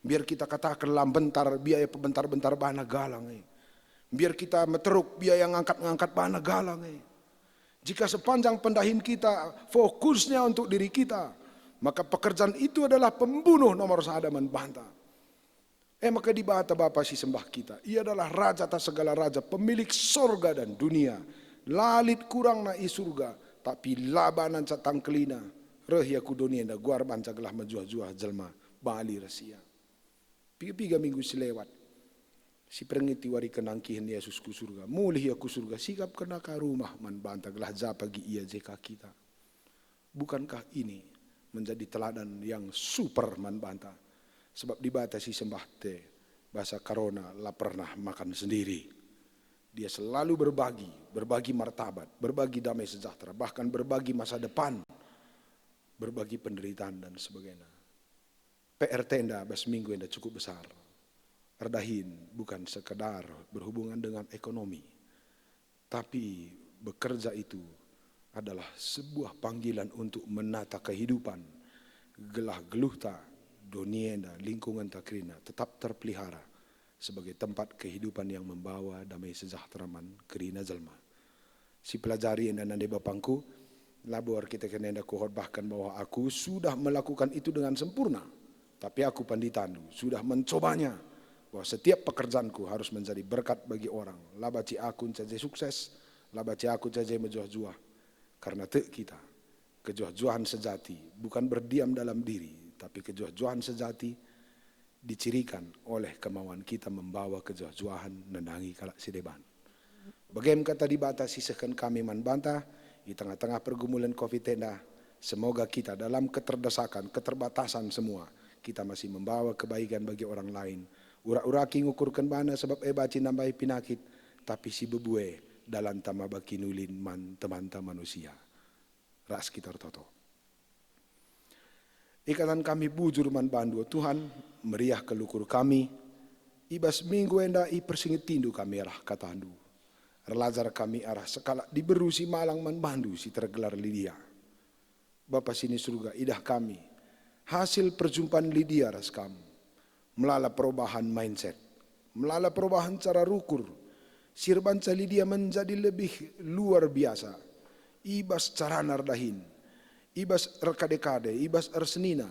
Mbiar kita kataken la mbentar, biaya pebentar-bentar bana galang e. Mbiar kita meteruk, biaya ngangkat-ngangkat bana galang e. Jika sepanjang pendahin kita fokusnya untuk diri kita, maka pekerjaan itu adalah pembunuh nomor sada man banta. E maka Dibata Bapa si sembah kita, Ia adalah Raja atas segala raja, pemilik sorga dan dunia. La lit kurangna i surga, tapi la bana nca tangkelina reh ia ku doni enda guar banca gelah mejuah-juah jelma bali ras Ia. Piga-piga minggu si lewat, si perngeti wari kenangkihen Yesus ku surga, mulih Ia ku surga, sikapkenna ka rumah man banta gelah ja pagi Ia je ka kita. Bukankah ini menjadi teladan yang super man banta? Sebab Dibata si sembah te, basa Karona la pernah makan sendiri. Dia selalu berbagi, berbagi martabat, berbagi damai sejahtera, bahkan berbagi masa depan, berbagi penderitaan dan sebagainya. P R T enda bas minggu enda cukup besar. Erdahin bukan sekedar berhubungan dengan ekonomi, tapi bekerja itu adalah sebuah panggilan untuk menata kehidupan, gelah geluhta, doni enda, lingkungenta kerina tetap terpelihara sebagai tempat kehidupan yang membawa damai sejahtera man kerina jelma. Sipelajari enda nande bapangku, labo erkiteken enda kukhotbahken bahwa aku sudah melakukan itu dengan sempurna. Tapi aku panditandu, sudah mencobanya, bahwa setiap pekerjaanku harus menjadi berkat bagi orang. La banci aku nca je sukses, la banci aku nca je mejuah-juah. Karena tek kita, kejuah-juahan sejati bukan berdiam dalam diri, Tapi kejuah-juahen sejati dicirikan oleh kemauan kita membawa kejuah-juahen nandangi kalak si deban. Bagem kata Dibata sisehken kami man banta i tengah-tengah pergumulan covid enda. Semoga kita dalam keterdesakan, keterbatasan semua, kita masih membawa kebaikan bagi orang lain. Ura-uraki ngukurken bana sebab e banci nambahi pinakit, tapi si bebue dalanta maba kinulin man temanta manusia. Ras kita ertoto. Ikatan kami bujur man bandu, o Tuhan, meriah kal ukur kami. I bas minggu enda ipersingetindu kami arah katandu. Erlajar kami arah sekalak diberu si malang man bandu si tergelar Lidia. Bapa sini Surga, idah kami hasil perjumpan Lidia ras kam. Melala perubahan mindset, melala perubahan cara rukur, si erbanca Lidia menjadi lebih luar biasa i bas carana erdahin, i bas erkade-kade, i bas ersenina.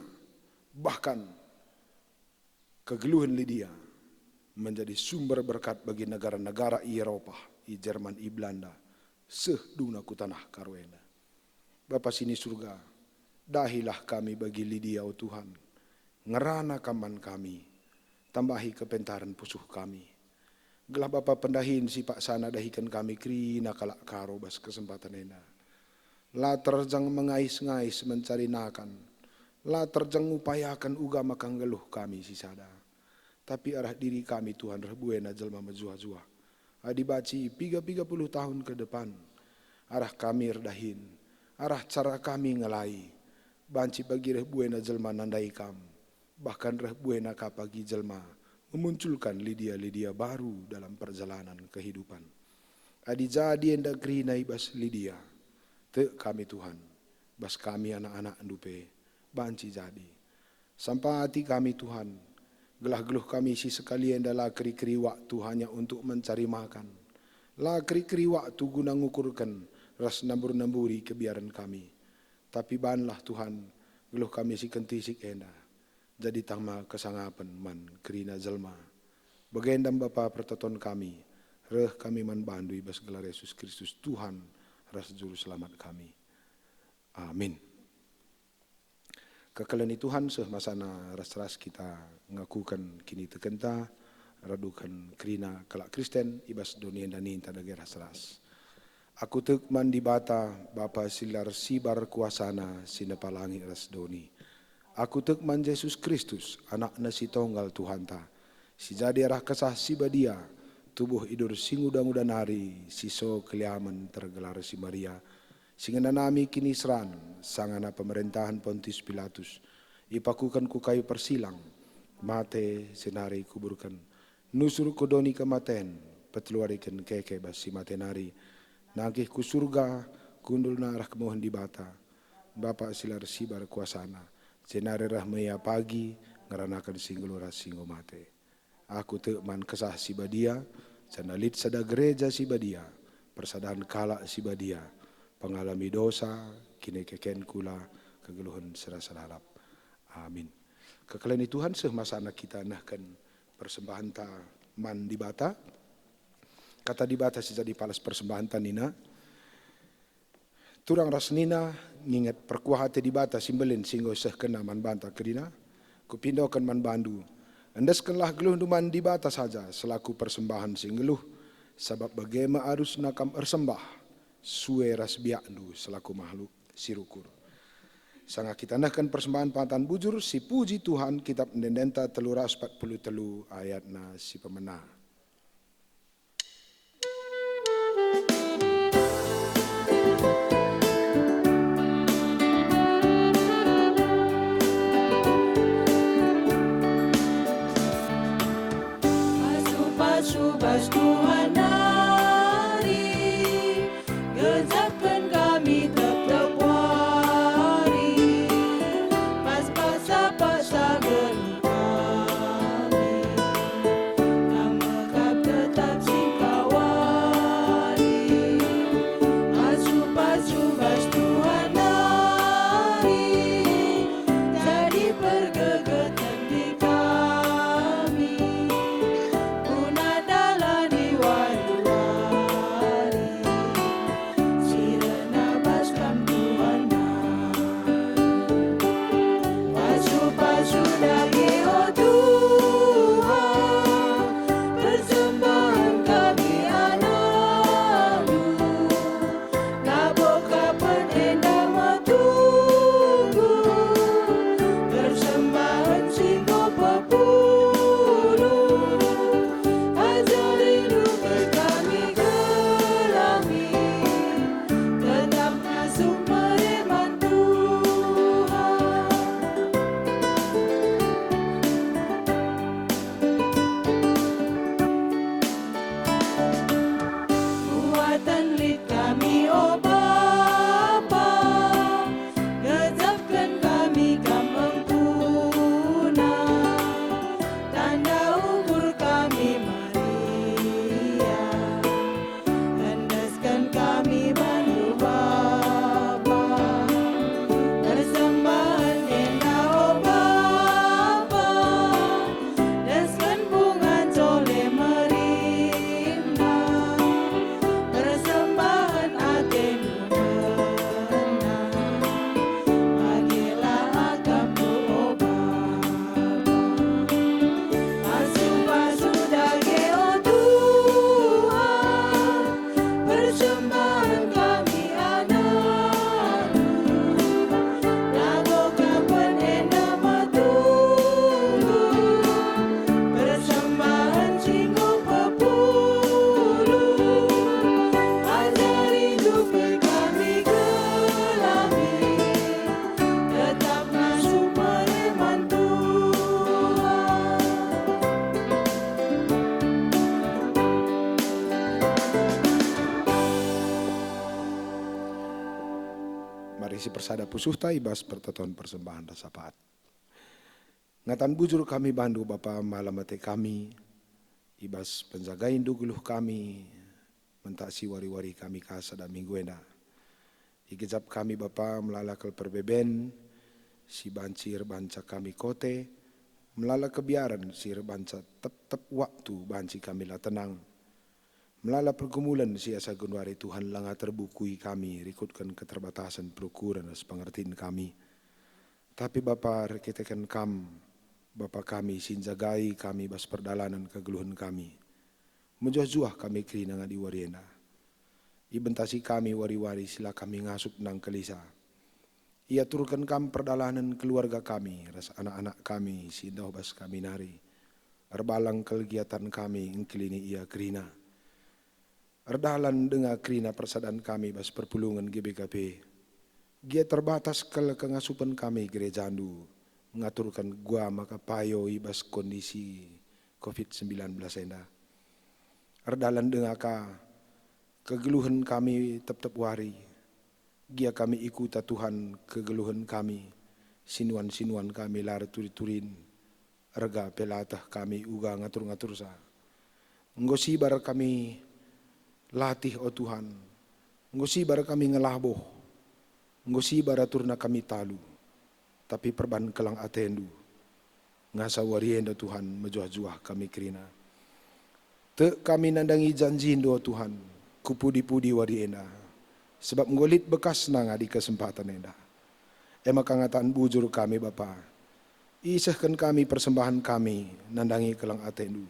Bahkan kegeluhen Lidia menjadi sumber berkat bagi negara-negara i Eropa, i Jerman, i Belanda, seh dungna ku tanah Karo enda. Bapa sini Surga, dahilah kami bagi Lidia, o Tuhan. Ngerana Kam man kami, tambahi kepentaren pusuh kami. Gelah Bapa pendahin si paksana dahiken kami kerina kalak Karo bas kesempaten enda. La terjeng mengais-ngais mencari nakan, la terjeng ngupayaken uga maka nggeluh kami sisada. Tapi arah diri kami, Tuhan, reh buena jelma mejuah-juah. Adi banci piga-piga puluh tahun ke depan, arah kami erdahin, arah cara kami ngelai, banci bagi reh buena jelma nandai Kam, bahkan reh buena ka pagi jelma memunculkan Lidia-Lidia baru dalam perjalanan kehidupan. Adi jadi enda kerina i bas Lidia, tek kami, Tuhan, bas kami anak-anakNdu pe banci jadi. Sampati kami, Tuhan, gelah geluh kami si sekali enda la keri-keri waktu hanya untuk mencari makan, la keri-keri waktu guna ngukurken ras nambur-namburi kebiaren kami. Tapi banlah, Tuhan, geluh kami si kentisik enda jadi tama kesangapen man kerina jelma. Bagenda Bapa pertoton kami, reh kami man bandu i bas gelar Yesus Kristus, Tuhan ras Juru Selamat kami. Amin. Kekelen Tuhan seh masana ras-ras kita ngakuken kinitekenta, raduken kerina kalak Kristen i bas doni enda ninta dage ras-ras. Aku tek man Dibata, Bapa si la ersibar kuasana, si nepa langit ras doni. Aku tek man Jesus Kristus, Anakna si tonggal Tuhanta, si jadi arah Kesah Si Badia, tubuh idur si nguda-nguda nari, si so keliamen tergelar si Maria, si ngenanami kiniseran sangana pemerentahen Pontius Pilatus, ipakuken ku kayu persilang, mate, jenari ikuburken, nusur ku doni kematen, peteluariken keke bas si mate nari, nangkih ku Surga, kundulna arah kemuhen Dibata, Bapa si la ersibar kuasana, jenari reh me Ia pagi ngeranaken si nggeluh ras si enggo mate. Aku tek man Kesah Si Badia, janah lit sada gereja si badia, persadahen kalak si badia, pengalami dosa, kinekeken kula, kegeluhen si rasa lalap. Amin. Kekelen Tuhan seh masana kita nehken persembahenta man Dibata. Kata Dibata si jadi palas persembahenta nina, turang ras senina, nginget perkuah ate Dibata si mbelin si enggo isehkenNa man banta kerina, kupindoken man bandu, endeskenlah geluhndu man Dibata saja selaku persembahen si nggeluh, sabap bage me arusna kam ersembah, sue ras biakndu selaku mahluk si rukur. Sanga kita nehken persembahen pengataken bujur, sipuji Tuhan, kitab Ende-endenta telu ras empat puluh telu ayatna si pemena. Pasu-pasu bas Tuhan nari, gejapken kami tep-tep wari, pas-pas paksa geluh kami. Kam me Mari sipersada pusuhta i bas pertoton persembahen ras syafaat. Ngatan bujur kami bandu, Bapa, malam ate kami, i bas penjagaindu geluh kami, mentasi wari-wari kami ka sada minggu enda. Igejap kami, Bapa, melala kal perbeben si banci erbanca kami kote, melala kebiaren si erbanca tep-tep waktu banci kami la tenang. Melala pergumulen si asa genduari Tuhan langa terbukui kami rikutken keterbatasen perukuren ras pengertin kami. Tapi Bapa, erkiteken Kam, Bapa kami si njagai kami bas perdalanen kegeluhen kami. Mejuah-juah kami kerina ngadi wari enda. Ibentasi kami wari-wari si la kami ngasup nangkelisa. Iaturken Kam perdalanen keluarga kami ras anak-anak kami si ndauh bas kami nari. Erbalang kal gia tan kami engkelini ia kerina. Erdalan denga kerina persadan kami bas perpulungen G B K P. Gia terbatas kal kengasupen kami gerejandu ngaturken gua maka payo i bas kondisi covid sembilan belas enda. Erdalan denga ka kegeluhen kami tep-tep wari. Gia kami i kuta Tuhan kegeluhen kami, sinuan-sinuan kami la erturi-turin, erga pe la teh kami uga ngatur-ngatursa. Enggo sibar kami latih, o Tuhan, enggo sibar kami ngelabuh, enggo sibar aturna kami talu. Tapi perban kelang atendu, ngasa wari enda Tuhan mejuah-juah kami kerina. Tek kami nandangi janjindu, o Tuhan, ku pudi-pudi wari enda, sebab enggo lit bekasna ngadi kesempatan enda. E maka ngatan bujur kami, Bapa, isehken kami persembahen kami nandangi kelang atendu.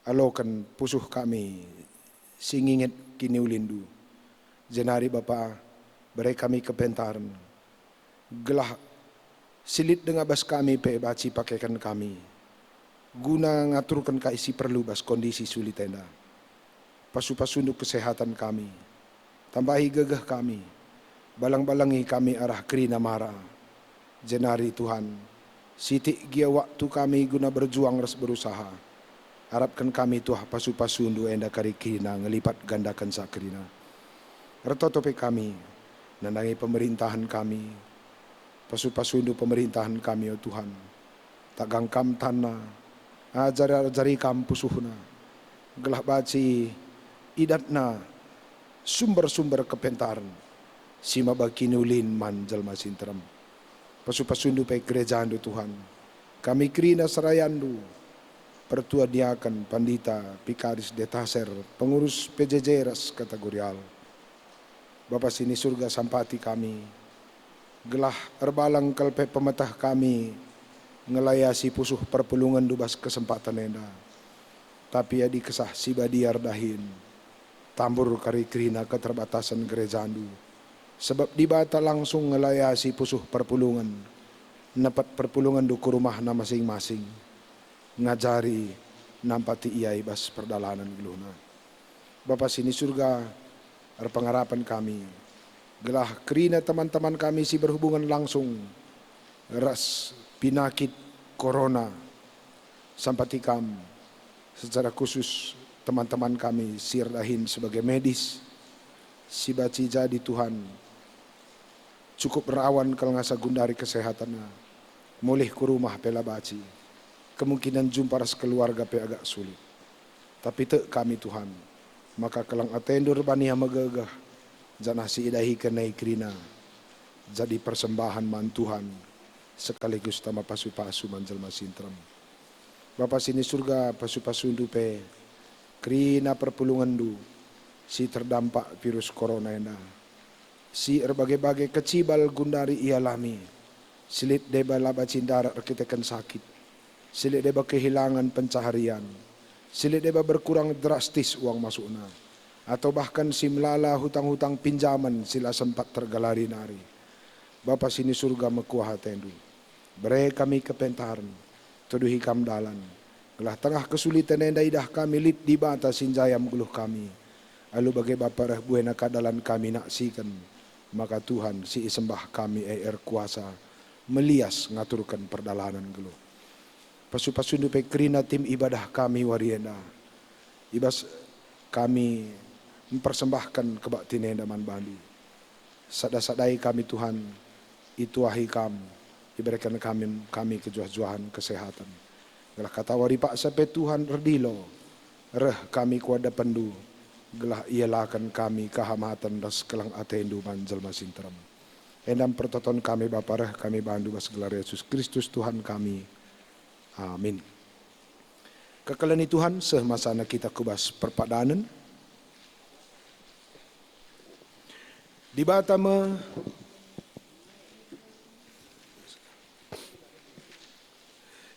Aloken pusuh kami si nginget kiniulindu. Jenari Bapa, bere kami kepentaren, gelah si lit denga bas kami pe banci pakeken kami, guna ngaturken kai si perlu bas kondisi sulit enda. Pasu-pasundu kesehatan kami, tambahi gegeh kami, balang-balangi kami arah kerina mara. Jenari Tuhan, sitik gia waktu kami guna berjuang ras berusaha. Arapken kami tuah pasu-pasundu enda kari kerina ngelipat gandakenca kerina. Ertoto pe kami nandangi pemerintahen kami, pasu-pasundu pemerintahen kami, o Tuhan. Tagang Kam tanna, ajari-ajari Kam pusuhna, gelah banci idatna sumber-sumber kepentaren si maba kiniulin man jelma si nterem. Pasu-pasundu pe gerejandu, Tuhan. Kami kerina serayandu, pertua diaken, pandita, pikaris, detaser, pengurus P J J ras kategorial. Bapa si ni Surga, sampati kami, gelah erbalang kal pe pemeteh kami ngelayasi pusuh perpulungenndu bas kesempatan enda. Tapi adi Kesah Si Badia erdahin, tambur kari kerina keterbatasen gerejandu, sebab Dibata langsung ngelayasi pusuh perpulungen, nepet perpulungenndu ku rumahna masing-masing, ngajari, nampati ia i bas perdalanen geluhna. Bapa si ni Surga, erpengarapen kami, gelah kerina teman-teman kami si berhubungan langsung ras pinakit korona, sampati Kam, secara khusus teman-teman kami si erdahin sebagai medis, si banci jadi, Tuhan, cukup rawan kal ngasa gundari kesehatanna, mulih ku rumah pe la banci, kemungkinan jumpa ras keluarga pe agak sulit. Tapi tek kami, Tuhan, maka kelang atendu erbani ia megegeh, janah si idahiken e kerina jadi persembahen man Tuhan, sekaligus tama pasu-pasu man jelma si nterem. Bapa si ni Surga, pasu-pasundu pe kerina perpulungenndu si terdampak virus korona enda, si erbage-bage kecibal gundari ialami, si lit deba la banci ndarat erkiteken sakit, si lit deba kehilangan pencaharian, si lit deba berkurang drastis uang masukna, atau bahkan si melala hutang-hutang pinjaman si la sempat tergalari nari. Bapa si ni Surga, mekuah atendu. Bere kami kepentaren, tuduhi Kam dalan. Gelah tengah kesulitan enda idah kami lit Dibata si njayam geluh kami. Alu bage Bapa reh buena ka dalan kami naksiken, maka Tuhan si isembah kami e erkuasa, melias ngaturken perdalanen geluh. Pasu-pasundu pe kerina tim ibadah kami wari enda. I bas kami mpersembahken kebaktin enda man bandu. Sada-sadai kami, Tuhan, ituahi Kam, ibereken kami, kami kejuah-juahen kesehaten. Gelah katawari paksa pe, Tuhan, erdilo, reh kami ku adepenNdu, gelah ielaken kami kehamaten ras keleng ateNdu man jelma si nterem. Enda me pertoton kami, Bapa, reh kami bandu bas gelar Yesus Kristus, Tuhan kami. Amin. Kekelengen Tuhan, seh masana kita ku bas perpadanen. Dibata me,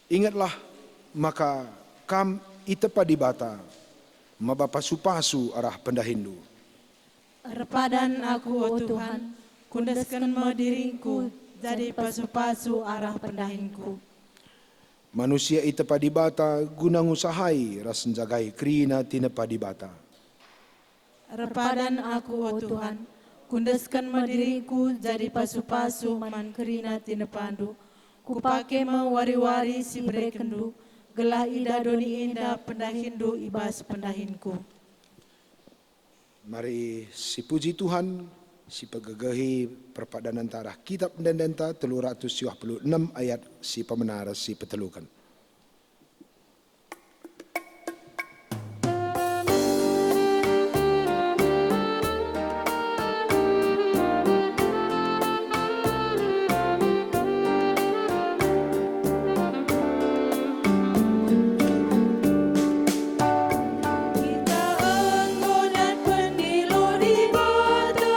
ingetlah maka kam itepa Dibata, maba pasu-pasu arah pendahinndu. Erpadan aku, o Tuhan, kuendesken me diringku jadi pasu-pasu arah pendahinku. Manusia itepa Dibata guna ngusahai ras njagai kerina tinepa Dibata. Erpadan aku, o Tuhan, kuendesken me diringku jadi pasu-pasu man kerina tinepandu. Kupake me wari-wari si berekenNdu, gelah idah doni enda pendahinndu i bas pendahinku. Mari sipuji Tuhan, sipegegehi perpadanenta arah Kitap Ende-endenta telu ratus siwah puluh enem ayat si pemena ras si peteluken. Kita enggo ndatken Dibata,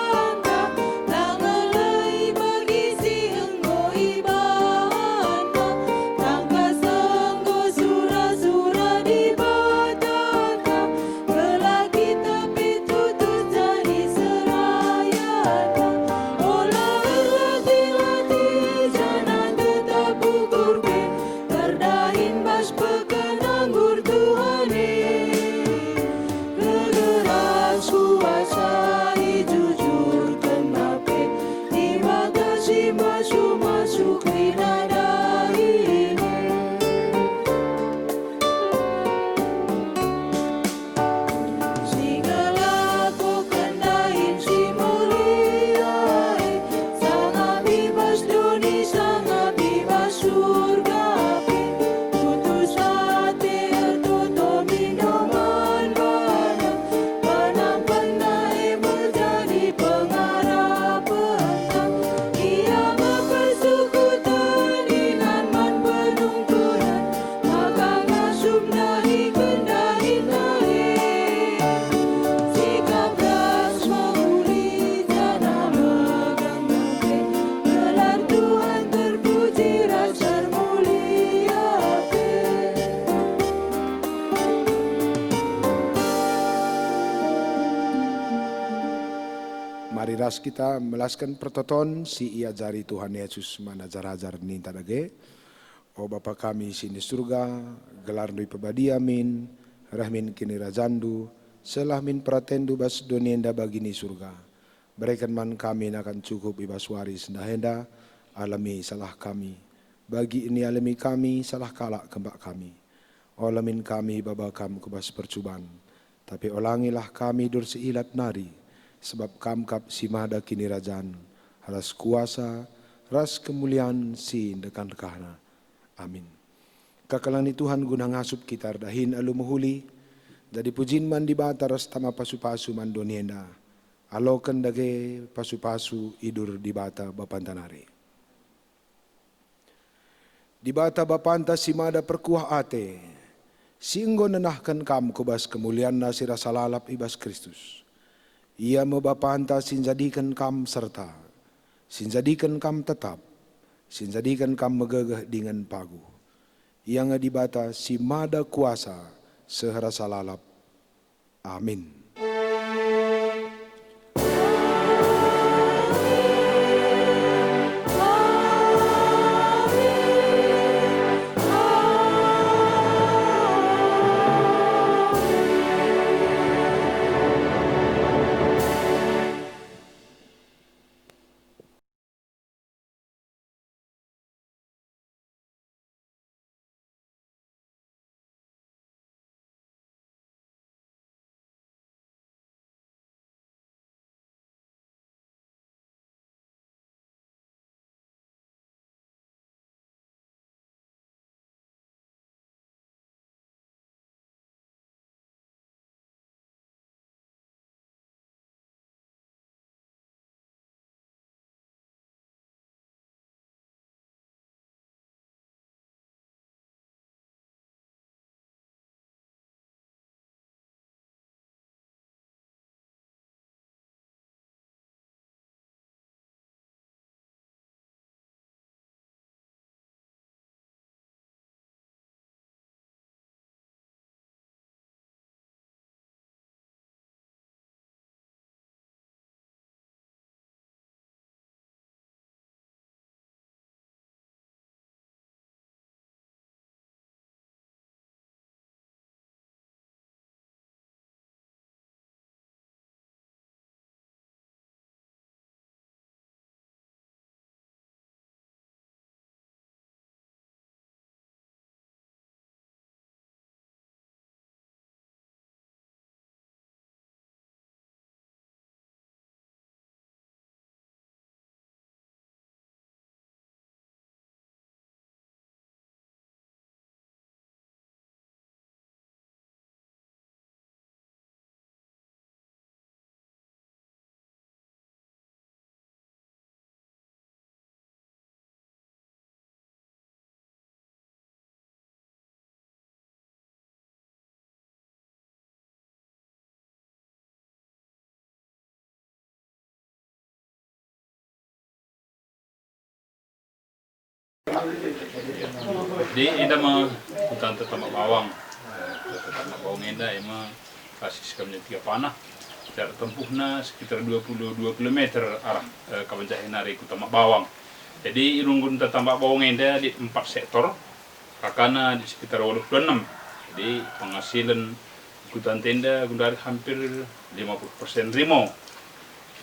tangelai bagi si enggo ibahanNa, tangkas enggo sura-sura Dibata, gelah kita pe tutus jadi serayanNa. Ola erlatih-latih janah tetap ukur pe, erdahin bas peken anggur Tuhan e. Kegeras kuasa ijujurkenNa pe, Dibata si masu-masu kerina dahin e. Si ngelakoken dahin si mulia e, sangap i bas doni, sangap i bas Surga pe, tutus ate ertoto mindo man baNa, penampenNa e me jadi pengarapenta. Ia me persekutuan ingan man penungkunen, maka ngasup ndahiken dahinNa e. Sikap ras mehuli janah megang bangke, gelar Tuhan terpuji ras termulia pe. Mari ras kita melasken pertoton si iajari Tuhan Yesus man ajar-ajar ninta dage. O Bapa kami si ni Surga, gelarNdu ipebadia min, reh min kinirajanNdu, sehlah min peratenNdu bas doni enda bagi ni Surga. Bereken man kami nakan cukup i bas wari sendah enda, alemi salah kami, bagi nialemi kami salah kalak kembak kami. Ola min kami ibaba Kam ku bas percuban, tapi olangilah kami idur si ilat nari, sebab Kam kap si mada kinirajan, ras kuasa, ras kemulian si ndekah-ndekahna. Amin. Kekelengen Tuhan guna ngasup kita erdahin alu mehuli, jadi pujin man Dibata ras tama pasu-pasu man doni enda. Aloken dage pasu-pasu idur Dibata Bapanta nari. Dibata Bapanta si mada perkuah ate, si enggo nenahken kam ku bas kemulianNa si rasa lalap i bas Kristus. Ia me Bapanta si njadiken kam serta, si njadiken kam tetap, si njadiken kam megegeh dingen paguh. Ia nge Dibata si mada kuasa seh rasa lalap. Amin. Jadi enda me kutanta Tambak Bawang. Eh, kutanta Tambak Bawang enda e me basis kami tiga panah. Jarak tempuhna sekitar dua puluh dua kilometer arah, eh, Kabanjahe nari ku Tambak Bawang. Jadi i runggun Tambak Bawang enda lit empat sektor, kakana lit sekitar waluh puluh enem. Jadi penghasilan kutanta enda gundari hampir lima puluh persen rimo.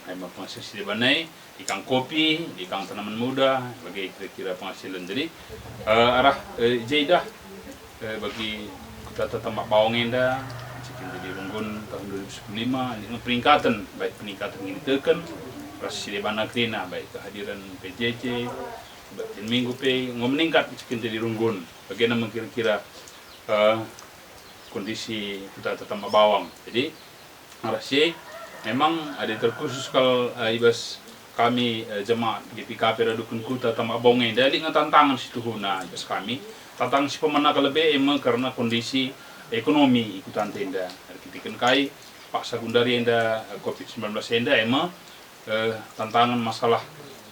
Ai me penghasilan si deban nai, ikang kopi, ikang tanaman muda, bage kira-kira penghasilan. Jadi, eh, arah, eh, i je idah, eh, bagi kutanta Tambak Bawang enda, cikin jadi runggun tahun dua ribu sepuluh lima, ini peningkatan, baik peningkatan kiniteken, ras si deban kerina, baik kehadiran P J J, baik Minggu pe, enggo meningkat cikin jadi runggun. Bagaimana kira-kira, eh, kondisi kutanta Tambak Bawang. Jadi, arah si e, memang adi terkhusus kal, eh, i bas kami, eh, jemaat G P K P raduken kutanta Tambak Bawang enda, lit nge tantangan si tuhuna i bas kami. Tantangan si pemena kal lebe e me kerna kondisi ekonomi i kutanta enda. Erkiteken kai, paksa gundari enda, eh, covid sembilan belas enda e me, eh, tantangan masalah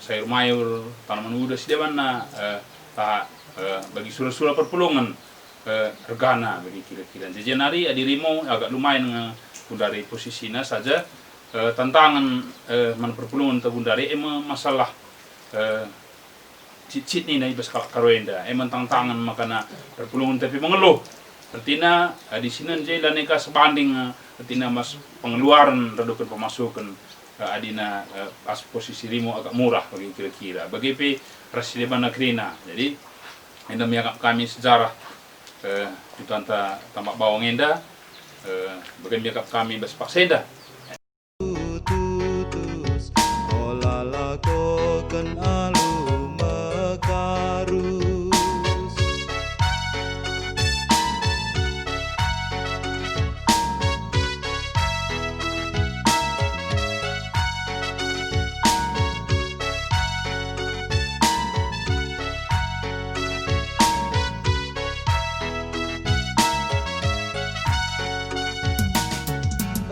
sayur mayur, tanaman muda si debanna, eh, ta, eh, bagi sura-sura perpulungen, eh, ergana bagi kira-kira. Jadi nari adi rimo agak lumayan nge gundari posisina saja, eh, tantangan, eh, man perpulungen ta gundari e me masalah, eh, cit-cit nina i bas kalak Karo enda, e me tantangen makana erpulungen tapi mengeluh. Ertina, eh, di sinen je la neka sebanding, eh, ertina mas pengeluaren raduken pemasuken, eh, adina, eh, pas posisi rimo agak murah bagi kira-kira. Bage pe ras si deban kerina. Jadi, enda miakap kami sejarah, eh, kutanta Tambak Bawang enda, eh, bage miakap kami bas paksa enda. Tutus, ola lakoken alu mekarus.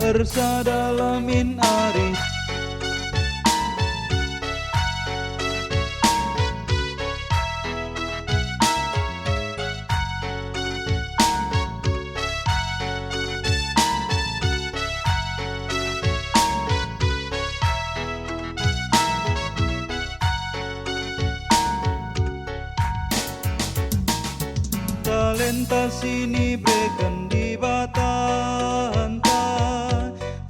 Ersada lamin ari. Talenta si nibereken Dibatanta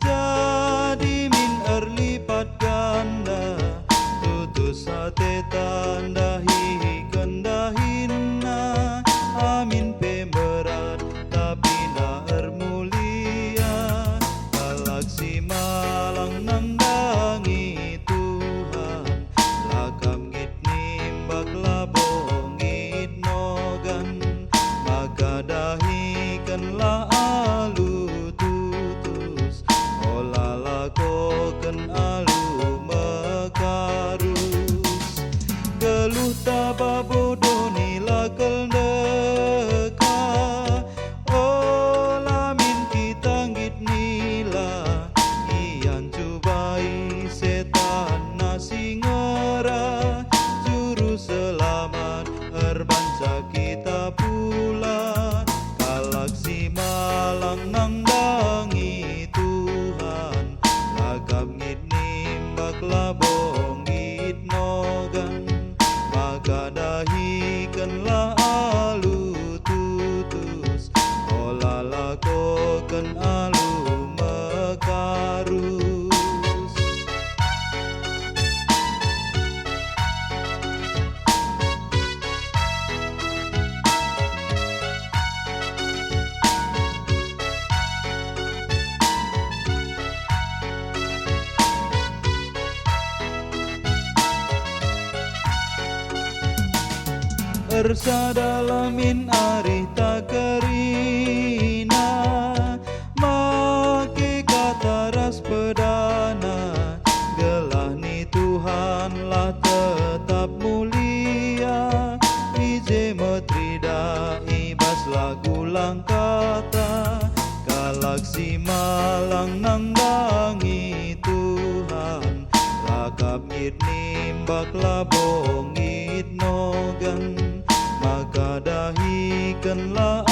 jadi min erlipat ganda, tutus ateta ndahiken dahinna, amin pe mberat, tapi na ermulia. Kalak si malang nandangi Tuhan, la kam nggit nimbak labo nggit nogan, maka dahikenlah alu tutus, ola lakoken alu mekarus. Geluhta babo doni la kal ndeka, ola min kita nggit nila, iancubai setan na si ngera, juru selamat erbanca kita pula. Kalak si malang nandangi Tuhan, la kam nggit nimbak labo nggit nogan, maka dahikenlah alu tutus, ola lakoken alu mekarus. Ersada lamin arih ta kerina, make kata ras pedana, gelah ni Tuhanlah tetap mulia. I je me terida i bas lagu langkahta, kalak si malang nandangi Tuhan, la kam nggit nimbak labo nggit nogan, maka dahikenlah